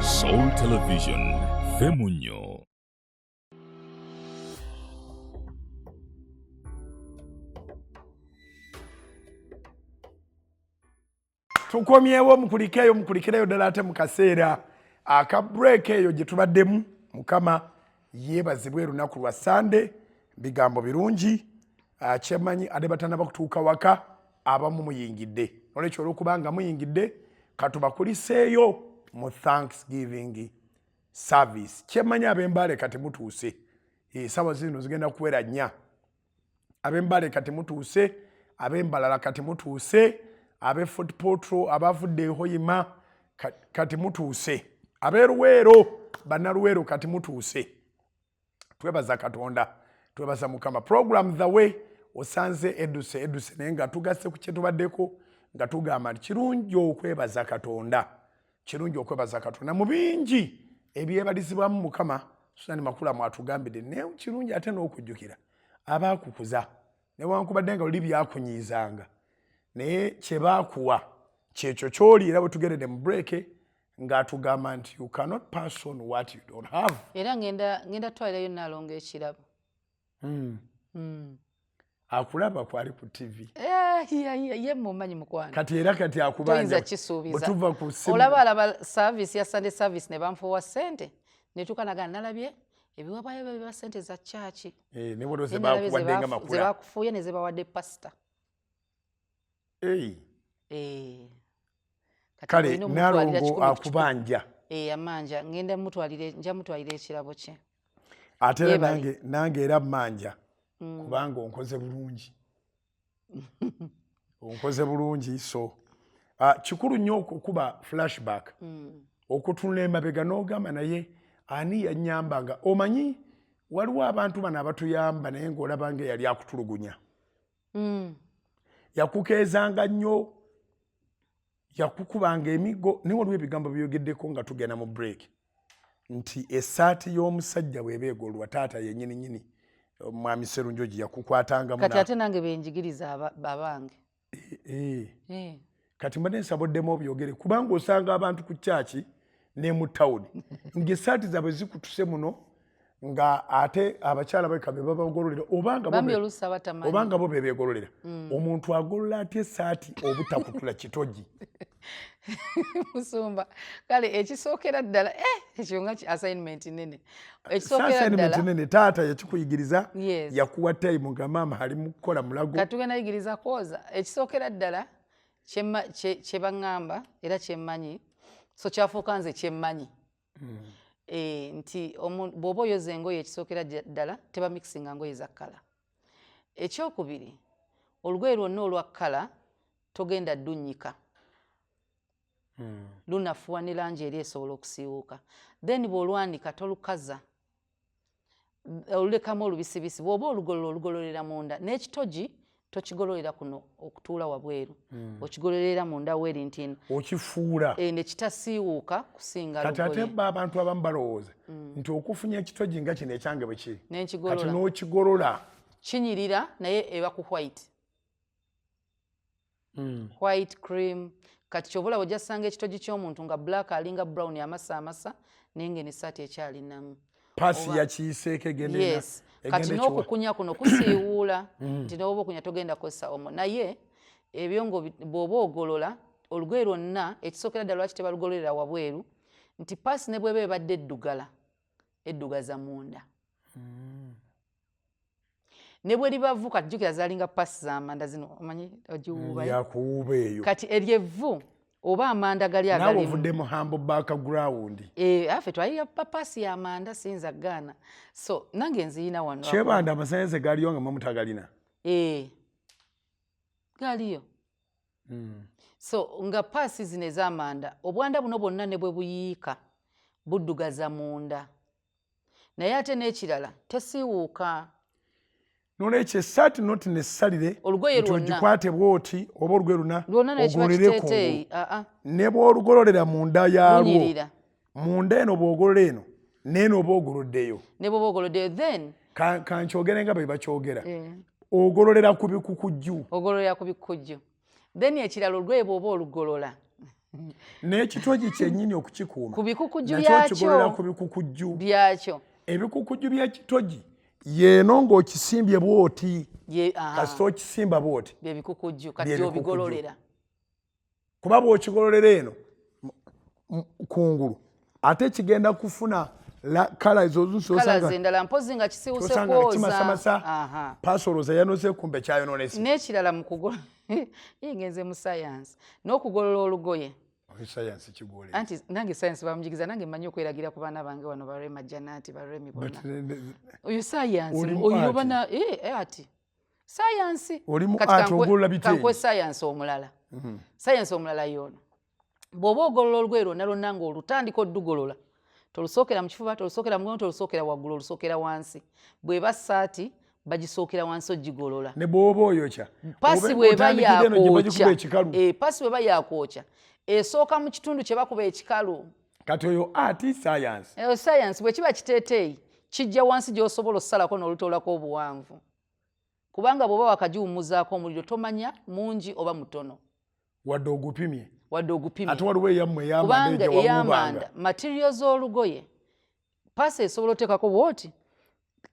Soul Television, Femunyo. Tukomyewo, mukulikeeyo, mukulikireyo ddala ate mu kaseera aka break eyo gye tubaddemu. Mukama yeebazibwe, lunaku lwa Sande, bigambo birungi. Kyemanyi ate batanaba kutuuka waka, abamu muyingidde. Nolwekyo olwokubanga muyingidde, katubakuliseeyo mu Thanksgiving service. Kyemanyi ab'Embaale kati mutuuse, esaawa zino zigenda kuwera 4. Ab'Embaale kati mutuuse, ab'Embalala kati mutuuse, ab'e Fort Portal, abavudde Hoima kati mutuuse, ab'e Luweero, Bannaluweero kati mutuuse. Twebaza Katonda, twebaza Mukama. Program The Way osanze eduse eduse, naye nga tugasse ku kyetubaddeko nga tugamba nti kirungi okwebaza Katonda, kirungi okwebaza Katonda mu bingi ebyebalizibwamu Mukama. Susan Makula mwatugambidde, naye kirungi ate n'okujjukira abaakukuza, newankubadde nga luli byakunyiizanga, naye kye baakuwa kyekyo kyoli. Era bwe tugendedde mu break ng'atugamba nti you cannot pass on what you don't have. Era ngenda twalirayo Naalongo ekirabo. Akulaba kwali ku TV. Ye mumanyi mukwano. Kati era kati akubanja. Toyinza kisuubiza. Bwe tuva ku simu. Olaba alaba service ya Sunday service ne banfuuwa ssente. Ne tuuka naga nalabye ebiwabwayo biba ssente za church. Ne bwe ze bakuwadde nga Makula. Ze bakufuuye ne ze bawadde pastor. Kale Nalongo akubanja. Amanja ngenda mutwalire, nja mutwalire ekirabo kye. Ate era nange era mmanja. Kubanga onkoze bulungi. Onkoze bulungi. So kikulu nnyo okukuba flashback. Okutunula emabega n'ogamba naye ani yannyambanga. Omanyi waliwo abantu bano abatuyamba naye ng'olaba nga eyali akutulugunya. Yakukeezanga nnyo, yakukubanga emiggo, naye waliwo ebigambo byogeddeko nga tugenda mu break nti essaati y'omusajja bw'eba egolwa taata yennyini nnyini Mwami Serunjogi yakukwatangamu. Kati ate nange benjigiriza abange. Kati mbadde nsaboddemu obyogere kubanga osanga abantu ku kyaki ne mu tawuni ng'essaati zaabwe zikutuse muno, nga ate abakyala beka be babagololera, obanga bo be beegololera. Omuntu agolola atya essaati obutakutula kitogi? Musumba, kale ekisookera ddala, ekyo nga assignment nene. Ekisookera ddala nene, taata yakikuyigiriza, yakuwa time nga maama ali mu kukola mulago. Kati tugenda yigiriza kwoza. Ekisookera ddala kye baŋŋamba era kyemmanyi, so kyafuuka nze kyemmanyi. Nti bw'oba oyoza engoye, ekisookera ddala tebamixinga ngoye za kkala. Ekyokubiri, olugoye lwonna olwa kkala togenda ddunnyika. Lunafuwa ne langi eri esobola okusiiwuuka. Then bw'olwanika tolukaza, olulekamu olubisibisi. Bw'oba olugolola, olugololera munda, n'ekitogi tokigololera kuno okutuula wabweru, okigololera munda weeri nti okifuula ne kitasiiwuuka kusinga. Kati ate ba abantu abamu balowooza nti okufunya ekitogi nga kino ekyange bwe kiri, kati n'okigolola kinyirira, naye eba ku white, white cream. Kati kyoba olaba ojja ssanga ekitogi ky'omuntu nga black, alinga brown amasa amasa, naye nga essaati ekyalinamu. Pasi yakiyiseeko egenda. Yes, kati n'okukunya kuno kusiiwuula, nti n'oba okunya togenda kukozesa omo, naye Ebyo bw'oba ogolola olugoye lwonna, ekisookera ddala lwaki tebalugololera wabweru, nti paasi ne bweba ebadde eddugala, eddugaza munda. Ne bwe liba vvu, kati jjukira zaalinga paasi z'amanda zino, omanyi ogiwuuba. Yakuwuuba eyo. Kati eryo evvu oba amanda gali naawe agalimu. Ovudde mu humble background. Eh, affe twalira papaasi y'amanda, siyinza gaana, so nange nziyina wano. Kyebanda amasanyalaze galiyo nga mwe mutagalina? Eh, galiyo. So nga paasi zino ez'amanda, obwanda buno bwonna ne bwe buyiika buddugaza munda, naye ate n'ekirala tesiiwuuka. Nolwekyo essaati not necessarily Olugoye nti lwonna. ogikwate bwoti oba olugoye lwonna Lwonna nekiba ogololere kiteeteeyi. kungulu. Aa. Ne bw'olugololera munda yaalwo, lunyirira. Munda eno bw'ogolola eno neeno oba ogoloddeyo. Ne bwoba ogoloddeyo then Kankyogere nga bwe bakyogera, Eh. ogololera ku bikukujju. Ogololera ku bikujju. Then ekirala, olugoye bw'oba olugolola N'ekitogi kyennyini okukikuuma ku bikukujju nakyo byakyo. Okigololera ku bikukujju byakyo. Ebikukujju by'ekitogi yeeno ng'okisimbye bw'oti, Ye, aha, kasita okisimba bw'oti, bye bikukujju kati bye bikukujju. Gy'obigololera. Kuba bw'okigololera eno kungulu, ate kigenda kufuna colour ezo. Colours endala, mpozi nga kisiwuse osanga kwoza. Kimasamasa. Aha. Paasi olowooza yanoze, kumbe kyayononese. N'ekirala mu kugola, ngenze mu science, n'okugolola olugoye. Sayansi kigwole. Anti nange science bamujigiza, nange mmanyi okweragira ku baana bange wano, barema Janati, baremi bonna. Oyo science. Oli mu oyo art. Bana ati science. Oli mu Kati art, ogolola biteeyi. Kankuwe science omulala. Science omulala yoono: bw'oba ogolola olugoye lwonna lwonna ng'olutandika oddugolola, tolusookera mu kifuba, tolusookera mu mugongo, tolusookera waggulu, olusookera wansi. Bw'eba saati, bagisookera wansi ogigolola. Ne bw'oba oyokya, Pasi obe- bw'eba otandikidde eno gye bagikuba yakwokya ekikalu. Pasi bw'eba yakwokya, esooka mu kitundu kye bakuba ekikalu. Kati oyo art science. Eyo science. Bwe kiba kiteeteeyi, kijja wansi gy'osobola okusalako n'olutoolako obuwanvu, kubanga bw'oba wakagiwummuzaako omuliro, tomanya mungi oba mutono. Wadde ogupimye. Wadde ogupimye. Ate waliwo eyammwe ey'amanda. Kubanga egyo ey'amanda, wawuubanga. Material z'olugoye, paasi esobola oteekako bwoti.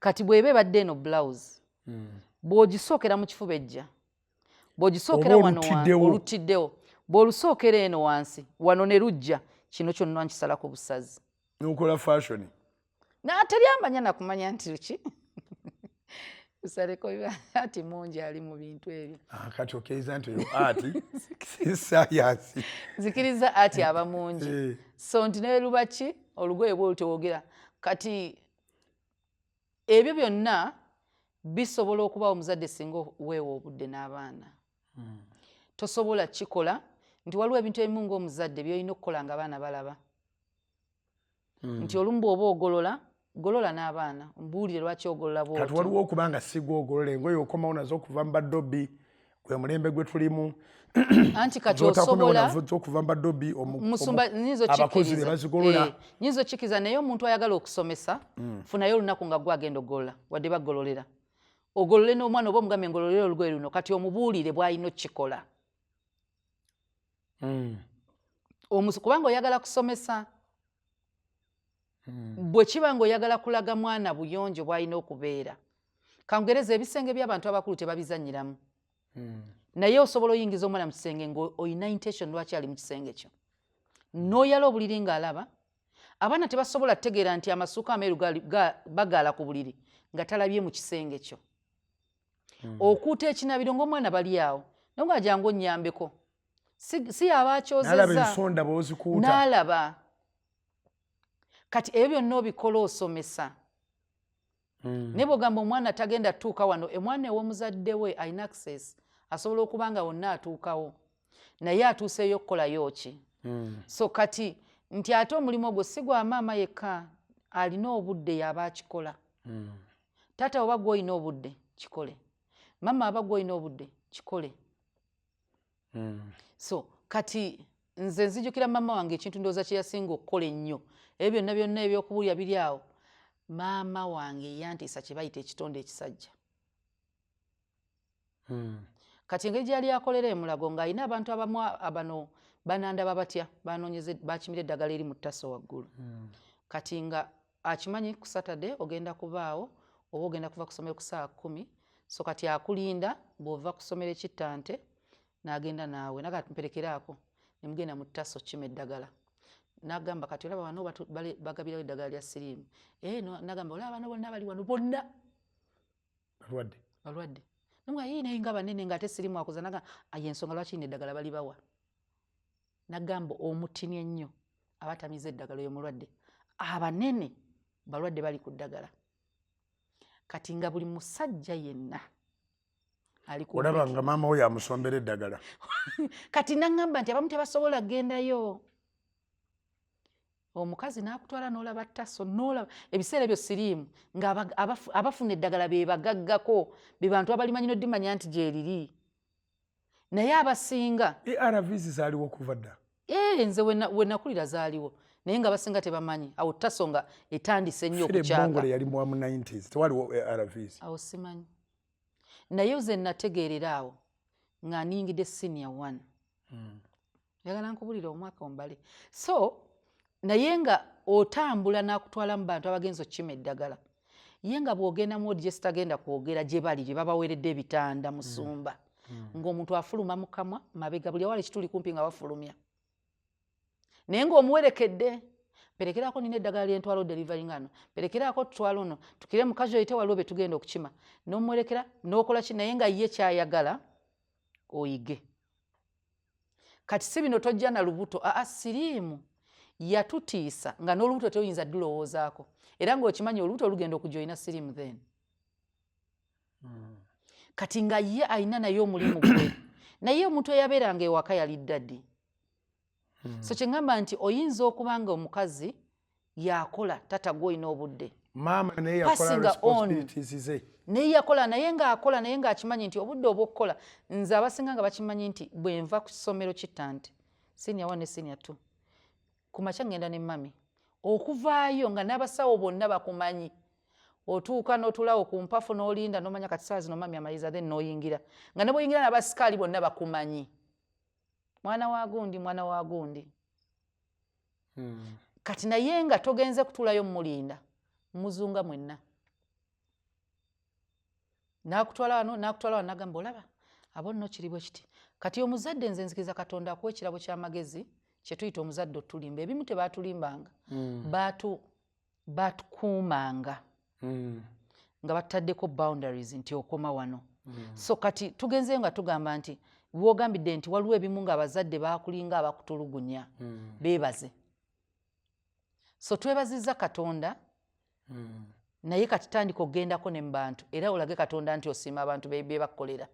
Kati bw'eba ebadde eno blouse, bw'ogisookera mu kifuba ejja, bw'ogisookera Oba wano olutiddewo. Olutiddewo, bw'olusookera eno wansi wano ne lujja, kino kyonna nkisalako busazi. Nokola fashion. Na teri amanya nakumanya nti luki lusaleko ati mungi ali mu bintu ebyo. Ah, kati okkiriza nti oyo art si science? Nzikiriza ati aba mungi. Eh. So nti ne luba ki olugoye bwolutewogera, kati ebyo byonna bisobola okubawo omuzadde singa weewa obudde n'abaana. Tosobola kikola nti waliwo ebintu ebimu ng'omuzadde byolina okukola nga abaana balaba, nti olumu bw'oba ogolola, golola n'abaana, mbuulire lwaki ogolola Kati bw'otyo. Waliwo okuba nga sigwa ogolola engoye, okomawo nazo okuva mu badobbi, gwe mulembe gwe tulimu. Anti kati Z'otakomewo osobola nazo okuva mu badobbi musumba nyinza abakozi be okikkiriza. bazigolola. Eh, nyinza okikkiriza, naye omuntu ayagala okusomesa, funayo olunaku nga gwe agenda ogolola, wadde bagololera, ogolole n'omwana oba omugambe ngololera olugoye luno, kati omubuulire bw'alina okukikola. Kubanga oyagala kusomesa, bwe kiba ng'oyagala kulaga mwana buyonjo bw'alina okubeera. Kangereza ebisenge by'abantu abakulu tebabizannyiramu, naye osobola oyingiza omwana mu kisenge ng'olina intention lwaki ali mu kisenge kyo, n'oyala obuliri ng'alaba. Abaana tebasobola kutegeera nti amasuuka ameeru bagaala ku buliri nga talabye mu kisenge kyo. Okuuta ekinabiro ng'omwana bali awo, naye nga jangu onnyambeko, si yaba N'alaba akyozezza. Ensonda bw'ozikuuta. N'alaba. Kati ebyo byonna obikola osomesa. Naye bw'ogamba omwana tagenda tuuka wano, omwana ew'omuzadde we alina access, asobola okuba nga wonna atuukawo, naye atuuseeyo okukolayo ki? So kati nti ate omulimu ogwo si gwa maama yekka alina obudde yaba akikola. Taata oba gwe olina obudde kikole, maama aba gwe olina obudde kikole. So kati nze nzijukira maama wange, ekintu ndowooza kye yasinga okukola ennyo, ebyo byonna byonna ebyokubuulya biri awo, maama wange yantiisa kye bayita ekitonde ekisajja. Kati engeri gyali akolera emulago, ng'alina abantu abamu abano banandaba batya, banoonyeza bakimira eddagala eri mu ttaso waggulu. Kati nga akimanyi ku Saturday ogenda kubaawo oba ogenda kuva ku ssomero ku ssaawa 10, so kati akulinda bw'ova ku ssomero ekittante. N'agenda naawe naga mperekeraako, ne mugenda mu taso kima eddagala. N'agamba, "Kati olaba wano bagabirawo eddagala lya siriimu." Eh, n'agamba, "Olaba bano bonna bali wano bonna Balwadde. Balwadde." Nomwa yii, naye nga banene, ng'ate siriimu akuza. Naga aye ensonga lwaki nno eddagala balibawa. Nagamba omutini ennyo abatamiza eddagala oyo mulwadde, abanene balwadde bali ku ddagala. Kati nga buli musajja yenna ali ku Olaba nga maama we yamusombera eddagala. Kati naŋŋamba nti abamu tebasobola kugendayo, omukazi n'akutwala n'olaba taso, n'olaba ebiseera ebyo siriimu nga abafuna eddagala be bagaggako, be bantu abalimanyi n'odimanya nti gyeriri, naye abasinga ARVs zaaliwo kuva dda. Eh, nze we nakulira zaaliwo, naye nga abasinga tebamanyi. Awo taso nga etandise ennyo Fire okukyaka. Bongole yali mu 90s, tewaliwo ARVs. Awo simanyi, naye nze nategeerera awo nga niyingidde senior one. Njagala nkubulira omwaka ombale. So naye nga otambula n'akutwala mu bantu abagenza okukima eddagala, ye nga bw'ogenda mu wodi gye sitagenda kwogera gye bali, gye babaweeredde ebitanda, musumba, ng'omuntu afuluma mu kamwa mabega, buli awali ekituli kumpi nga bafulumya, naye ng'omuwerekedde, "Mperekerako, nina eddagala lyentwala odelivery ngano, mperekerako, tutwala ono tukire mu casualty, waliwo be tugenda okukima." N'omuwerekera n'okola ki, naye nga ye kyayagala oyige. Kati si bino tojja na lubuto. Aa, siriimu yatutiisa nga n'olubuto toyinza ddulowoozaako, era ng'okimanyi olubuto olugenda okujoyina siriimu. Then kati nga ye alina naye omulimu gwe, naye omuntu eyabeeranga ewaka yali daddy. So kyeŋŋamba nti oyinza okuba nga omukazi yakola, tata gw'olina obudde. Maama naye yakola Passing on. responsibilities ze. Naye yakola, naye ng'akola, naye ng'akimanyi nti obudde obw'okukola, nze abasinga nga bakimanyi nti bwe nva ku ssomero kitta nti senior one ne senior two, ku makya ngenda ne mummy okuvaayo nga n'abasawo bonna bakumanyi. Otuuka n'otuulawo ku mpafu n'olinda n'omanya kati saa zino mummy amaliriza, then n'oyingira, nga ne bw'oyingira n'abasikaali bonna bakumanyi, mwana wa gundi, mwana wa gundi. Kati naye nga togenze kutuulayo mumulinda, muzunga mwenna, n'akutwala wano, n'akutwala wano, n'agamba, "Olaba abo nno kiri bwe kiti." Kati omuzadde, nze nzikiriza Katonda akuwa ekirabo ky'amagezi kye tuyita omuzadde otulimba. Ebimu tebaatulimbanga, baatukuumanga nga batutaddeko boundaries nti okoma wano. So kati tugenzeyo nga tugamba nti wogambidde nti waliwo ebimu ng'abazadde baakulinga abakutulugunya, beebaze. So twebazizza Katonda, naye kati tandika okugendako ne mu bantu, era olage Katonda nti osiima abantu be bakukolera.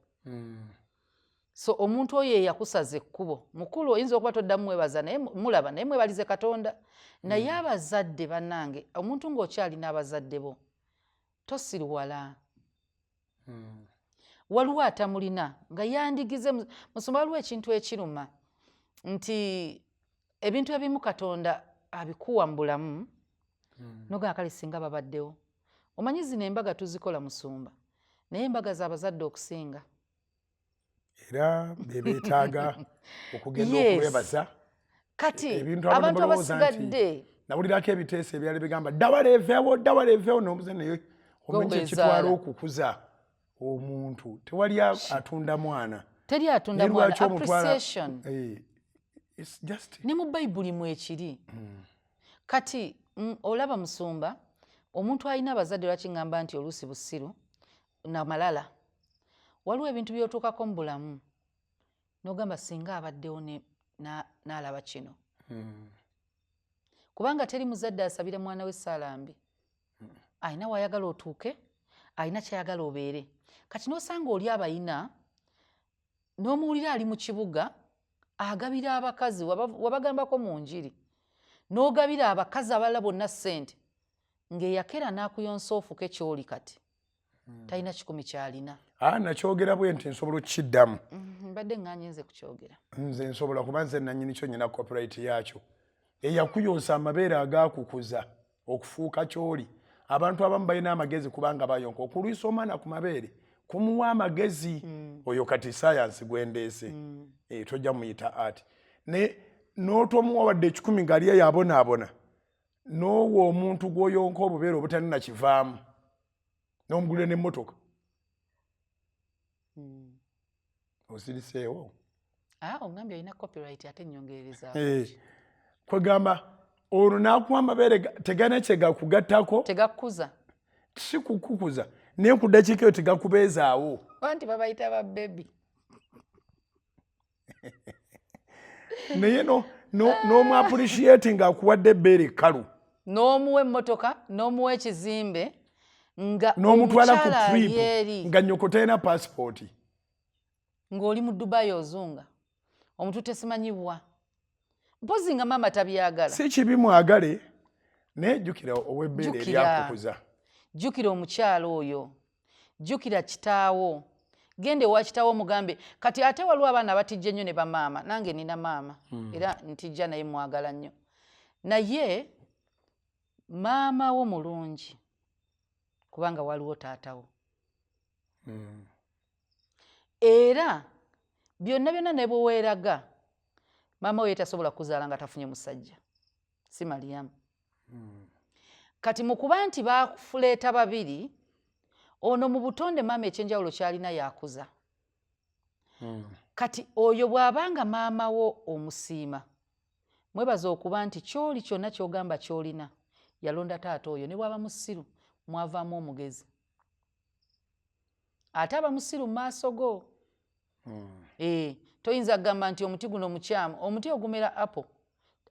So omuntu oyo eyakusaza ekkubo mukulu, oyinza okuba toddamu mwebaza, naye mulaba, naye mwebalize Katonda. Naye abazadde bannange, omuntu ng'okyalina abazadde bo tosiriwala. Waliwo atamulina nga yandigize. Musumba, waliwo ekintu ekiruma nti ebintu ebimu Katonda abikuwa mu bulamu, nogamba kale singa babaddewo. Omanyi zino embaga tuzikola, musumba, naye embaga z'abazadde okusinga. Era bebeetaaga okugenda okubebaza. Kati Ebintu abamu abantu balowooza nti abasigadde nawulirako ebiteeso ebyali bigamba ddawala eveewo, ddawala eveewo, nomuze, naye omanyi kyekitwala Gwe okukuza omuntu, tewali atunda mwana. Teri atunda Naye mwana. lwaki omutwala Appreciation. Eh, it's just Ne mu Bayibuli mwekiri. Kati olaba musumba, omuntu alina abazadde, lwaki ŋŋamba nti oluusi busiru namalala, waliwo ebintu by'otuukako mu bulamu n'ogamba singa abaddewo n'alaba kino, kubanga teri muzadde asabira mwana we essaala mbi. Alina wayagala otuuke, alina kyayagala obeere. Kati n'osanga oli abayina n'omuwulira ali mu kibuga agabira abakazi, wabagambako mu njiri, n'ogabira abakazi abalala bonna ssente, ng'eyakera n'akuyonsa ofuke ky'oli kati talina 100 kyalina. Ah, nakyogera bwe nti nsobola okukiddamu. Mbadde ŋŋanye nze kukyogera. Nze nsobola, kuba nze nannyini kyo, nyina copyright yakyo. Eyakuyonsa amabeere agaakukuza okufuuka ky'oli. Abantu abamu balina amagezi kubanga bayonka. Okulwisa omwana ku mabeere kumuwa amagezi. Oyo kati sayansi gwendeese. Eh, tojja muyita ati naye n'otomuwa wadde 100 ng'ali eyo abonaabona, n'owa omuntu gw'oyonka obubeere obutalina kivaamu n'omugulira n'emmotoka, osiriseewo. Ah, ogambye olina copyright ate nyongerereza. Eh, kwegamba olwo nakuwa amabeere tegana kyegakugattako, Tegakukuza. Si kukukuza, naye ku ddakiika eyo tegakubeezaawo. Anti babayita ba baby. Naye n'omu appreciate ng'akuwadde ebbeere ekkalu, n'omuwa emmotoka, n'omuwa ekizimbe, nga n'omutwala ku omukyala trip ali eri, nga nnyoko talina pasipooti, ng'oli mu Dubai ozunga omuntu tesimanyibwa, mpozi nga maama tabyagala. Si kibi, mwagale, naye jjukira ow'ebbeere Jjukira. eryakukuza. Jjukira omukyala oyo, jjukira kitaawo, genda ewa kitaawo omugambe. Kati ate waliwo abaana abatijja ennyo ne bamaama. Nange nina maama era ntijja, naye mwagala nnyo, naye maama wo mulungi kubanga waliwo taatawo. Era byonna byonna ne bwe weeraga, maama we ye tasobola kuzaala nga tafunye musajja, si Maliyamu. Kati mu kuba nti bakuleeta babiri, ono mu butonde maama ekyenjawulo kyalina yakuza. Kati oyo bw'abanga maama wo omusiima, mwebaza okuba nti kyoli kyonna kyogamba kyolina yalonda taata oyo, ne bw'aba musiru mwavaamu omugezi, ate aba musiru mu maaso go. Toyinza kugamba nti omuti guno mukyamu. Omuti ogumera apple,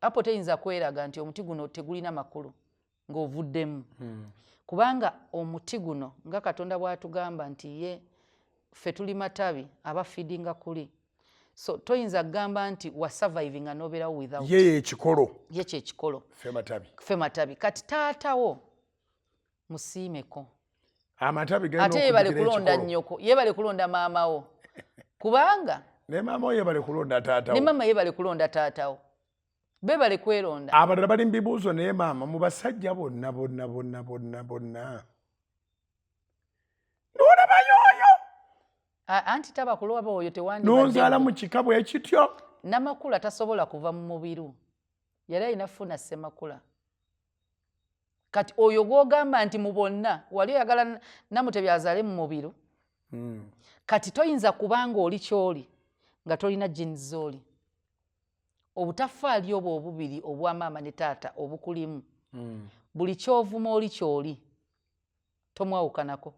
apple teyinza kweraga nti omuti guno tegulina makulu ng'ovuddemu, kubanga omuti guno nga Katonda bw'atugamba nti ye ffe tuli matabi aba feedinga kuli. So toyinza kugamba nti wasurvivinga n'obeerawo without. Ye yekikolo. Ye kyekikolo. Ffe matabi. Ffe matabi. Kati taatawo musiimeko. Amatabi galina Ate yebale okujjukira kulonda ekikolo. Nnyoko yebale kulonda maamawo, kubanga Ne maama wo yebale kulonda taatawo. Ne maama yebale kulonda taatawo, bebale kweronda. Abalala bali mu bibuuzo, naye maama mu basajja bonna bonna bonna bonna bonna n'olabayo oyo. Anti taba kulaba oyo tewandibadde N'onzaala gwe. Mu kika bwe kityo. Namakula tasobola kuva mu mubiru, yali alina funa Ssemakula. Kati oyo gw'ogamba nti mu bonna wali oyagala Namutebi azaale mu mubiru. Kati toyinza kubanga oli kyoli nga tolina genes zooli. Obutafaali obwo obubiri obwa maama ne taata obukulimu, buli kyovuma oli kyoli tomwawukanako.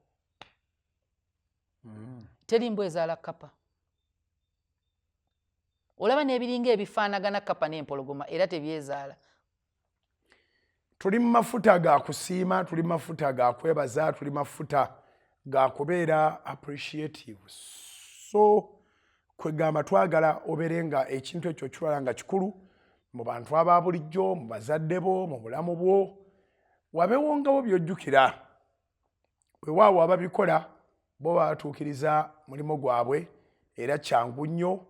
Teri mbwa ezaala kapa. Olaba n'ebiringa ebifaanagana kapa n'empologoma era tebyezaala. Tuli mu mafuta ga kusiima, tuli mu mafuta ga kwebaza, tuli mafuta ga kubeera appreciative. So kwegamba twagala obeere nga ekintu ekyo kitwala nga kikulu mu bantu aba bulijjo, mu bazadde bo, mu bulamu bwo, wabeewongawo by'ojjukira. Weewaawo ababikola bo batuukiriza mulimu gwabwe, era kyangu nnyo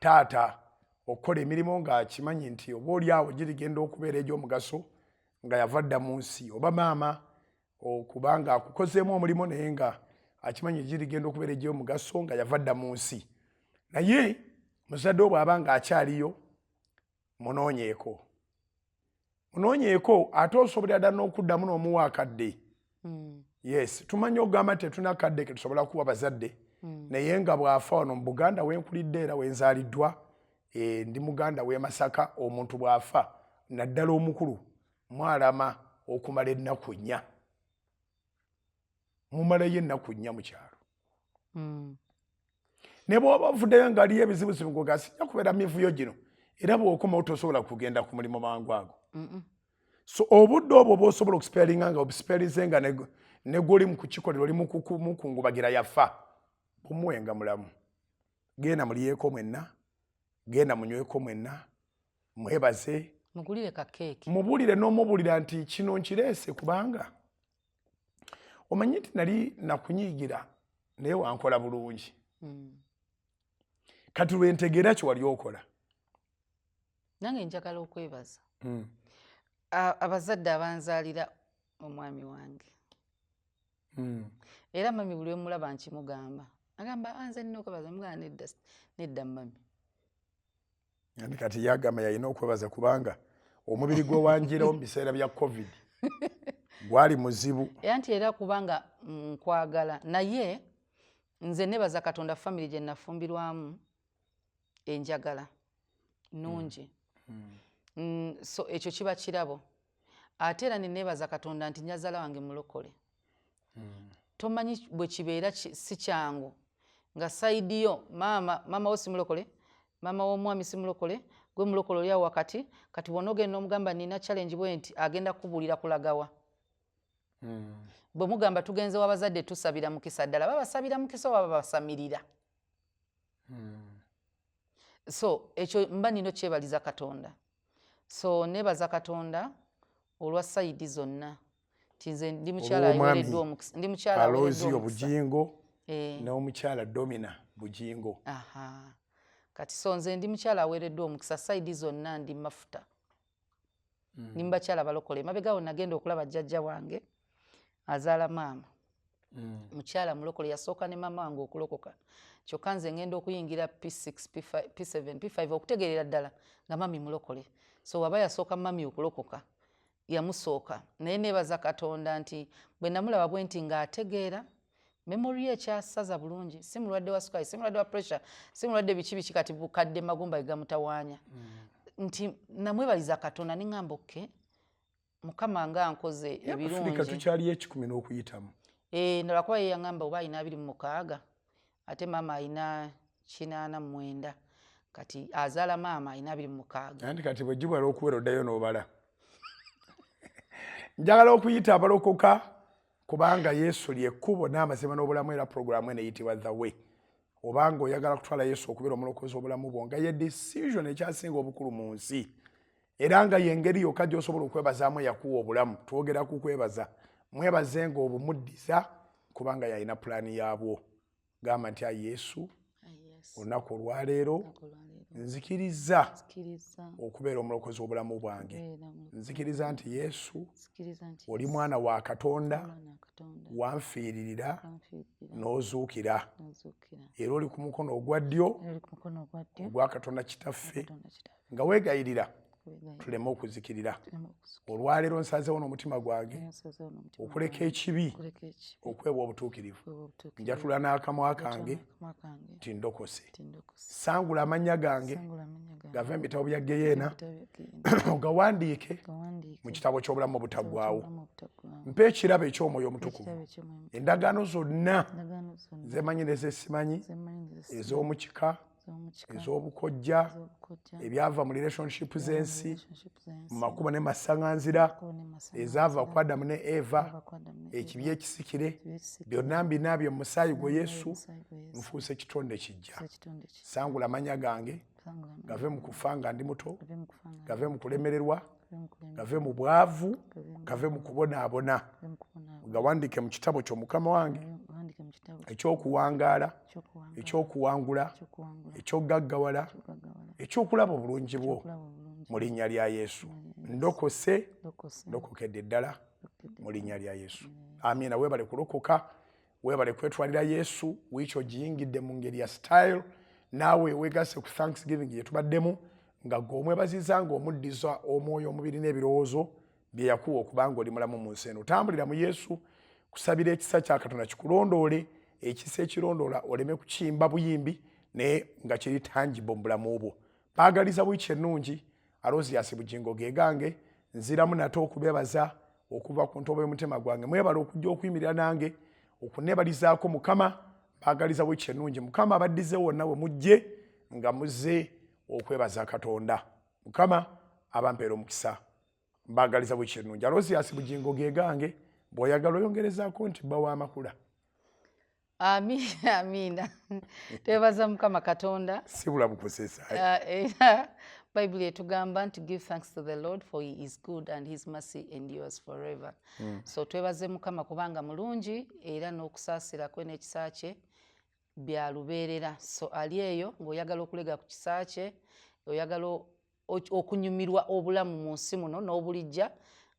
taata okukola emirimu ng'akimanyi nti oba oli awo girigenda okubeera egy'omugaso nga yava dda mu nsi, oba maama okuba nga akukozeemu omulimu naye nga akimanyi girigenda okubeera egy'omugaso nga yava dda mu nsi. Naye muzadde wo bw'aba nga akyaliyo, munoonyeeko, munoonyeeko, ate osobolera ddala n'okuddamu n'omuwa akadde. Yes, tumanyi okugamba nti tetulina kadde ke tusobola kuwa bazadde, naye nga bw'afa, wano mu Buganda wenkulidde era wenzaaliddwa, ndi Muganda w'e Masaka, omuntu bw'afa naddala omukulu mwalama okumala ennaku 4, mumalayo ennaku 4 mu kyalo. Ne bw'oba ovuddeyo nga aliyo ebizibuzibu ngoga sijja kubeera mivuyo gino, era bw'okomawo tosobola kugenda ku mulimu mangu ago. So obudde obwo bw'osobola okusparinga nga obusparinze nga ne gw'oli mu kukikolera oli mukungubagira yafa, bumuwenga mulamu. Genda mulyeko mwenna, genda munyweko mwenna, mwebaze. Mugulire ka keeki. Mubuulire n'omubuulira nti kino nkireese kubanga omanyi nti nali nakunyiigira naye wankola bulungi. Kati lwentegeera kye wali okola. Nange njagala okwebaza abazadde abanzaalira omwami wange. Era mami buli wemulaba nkimugamba, agamba, "Ah, nze nina okwebaza." Mugamba, "Nedda, nedda mami." Ani kati yagamba yalina okwebaza kubanga omubiri gwe wanjirawo mu biseera bya COVID gwali muzibu. Era nti era kubanga nkwagala, naye nze nebaza Katonda family gye nafumbirwamu. Enjagala nungi. So ekyo kiba kirabo. Ate era neneebaza Katonda nti nyazaala wange mulokole. Tomanyi bwe kibeera, si kyangu nga side yo maama wo si mulokole, maama w'omwami si mulokole, gwe mulokole oli awo wakati. Kati bw'onoogenda n'omugamba nina challenge bwe nti, agenda kubuulira kulagawa. Bwe mugamba tugenze w'abazadde tusabira mukisa, ddala babasabira mukisa oba babasamirira? So ekyo mba nina okyebaliza Katonda. So nebaza Katonda olwa side zonna nti nze ndi mukyala Olw'omwami aweereddwa omukisa, ndi mukyala aweereddwa Aloysius omukisa. Bujingo Eh, n'omukyala Domina Bujingo. Aha, kati so nze ndi mukyala aweereddwa omukisa side zonna, ndi mafuta, ndi mu bakyala balokole. Emabega nagenda okulaba jjajja wange azaala maama, mukyala mulokole, yasooka ne maama wange okulokoka. Kyokka nze ngenda okuyingira P6, P5, P7, P5 okutegeerera ddala nga mami mulokole. So waba yasooka mami okulokoka, yamusooka. Naye neebaza Katonda nti bwe namulaba bwe nti ng'ategeera, memory ye ekyasaza bulungi, si mulwadde wa sukali, si mulwadde wa pressure, si mulwadde biki biki, kati bukadde magumba gegamutawaanya, nti namwebaliza Katonda neŋŋamba, okay, Mukama nga nkoze Afirika ebirungi. Tukyaliyo 1000 n'okuyitamu. Eh, lwakuba ye yaŋŋamba oba alina 26, ate maama alina 89. Kati azaala maama alina 26. Anti kati bwe gibwala okuwera oddayo n'obala. Njagala okuyita abalokoka, kubanga Yesu lyekkubo n'amazima n'obulamu, era puroguramu eno eyitibwa The Way. Obanga oyagala kutwala Yesu okubeera omulokozi obulamu bwo, nga ye decision ekyasinga obukulu mu nsi, era nga yengeri yokka gy'osobola okwebazaamu eyakuwa obulamu. Twogera ku kwebaza. Mwebaze nga obumuddiza, kubanga yalina pulaani yaabwo. Gamba nti, "Ayi Yesu, olunaku olwaleero nzikiriza okubeera omulokozi w'obulamu bwange. Nzikiriza nti Yesu oli mwana wa Katonda, wanfiiririra n'ozuukira, era oli ku mukono ogwa ddyo ogwa Katonda Kitaffe, nga weegayirira tuleme okuzikirira. Olwaleero nsazeewo n'omutima gwange okuleka ekibi, okwewa obutuukirivu. Njatula n'akamwa kange nti ndokose. Sangula amannya gange gave mu bitabo bya Geyeena, ogawandiike mu kitabo ky'obulamu obutaggwaawo. Mpa ekirabo eky'Omwoyo Omutukuvu. Endagaano zonna zemanyi nezesimanyi, ez'omukika, ez'obukojja, ebyava mu relationship z'ensi, mu makubo ne masaŋŋanzira, ezaava ku Adamu ne Eva, ekibi ekisikire, byonna mbinaabye mu musaayi gwe Yesu, nfuuse kitonde kijja. Sangula amanya gange gave mu kufa nga ndi muto, gave mu kulemererwa, gave mu bwavu, gave mu kubonaabona, gawandiike mu kitabo ky'Omukama wange ekyokuwangaala, ekyokuwangula, ekyogaggawala, ekyokulaba obulungi bwo, mu linnya lya Yesu. Ndokose, ndokokedde ddala mu linnya lya Yesu. Amiina. Weebale kulokoka, weebale kwetwalira Yesu. Wiiki ogiyingidde mu ngeri ya style. Naawe wegasse ku thanksgiving gye tubaddemu, nga gwe omwebaziza, ng'omuddiza omwoyo, omubiri n'ebirowoozo bye yakuwa okubanga oli mulamu mu nsi eno. Tambulira mu Yesu. Kusabira ekisa kya Katonda kikulondoole, ekisa ekirondoola, oleme kukiyimba buyimbi naye nga kiri tangible mu bulamu bwo. Baagaliza wiiki ennungi. Aloysius Bugingo gegange. Nziramu nate okubebaza okuva ku ntobo y'omutima gwange. Mwebala okujja okuyimirira nange okuneebalizaako Mukama. Baagaliza wiiki ennungi. Mukama abaddize wonna we mujje nga muzze okwebaza Katonda. Mukama abampeera omukisa. Mbaagaliza wiiki ennungi. Aloysius Bugingo gegange. Bw'oyagala oyongerezaako nti bba w'amakula. Amiina, amiina. Twebaza Mukama Katonda. Sibula bukusesa. Era Bayibuli etugamba nti give thanks to the Lord, for he is good and his mercy endures forever. So twebaze Mukama kubanga mulungi, era n'okusaasira kwe n'ekisa kye bya lubeerera. So ali eyo ng'oyagala okulega ku kisa kye, oyagala okunyumirwa obulamu mu nsi muno n'obulijja,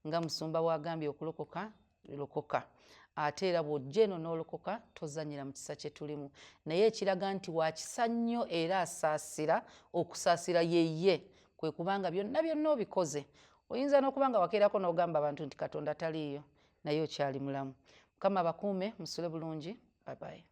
nga musumba wagambye, okulokoka, lokoka. Ate era bw'ojja eno n'olokoka, tozanyira mu kisa kye tulimu. Naye ekiraga nti wakisa nnyo era asaasira, okusaasira yeye kwe kubanga byonna byonna obikoze. Oyinza n'okuba nga wakeerako n'ogamba abantu nti Katonda taliiyo, naye okyali mulamu. Mukama abakuume, musule bulungi. Bye bye.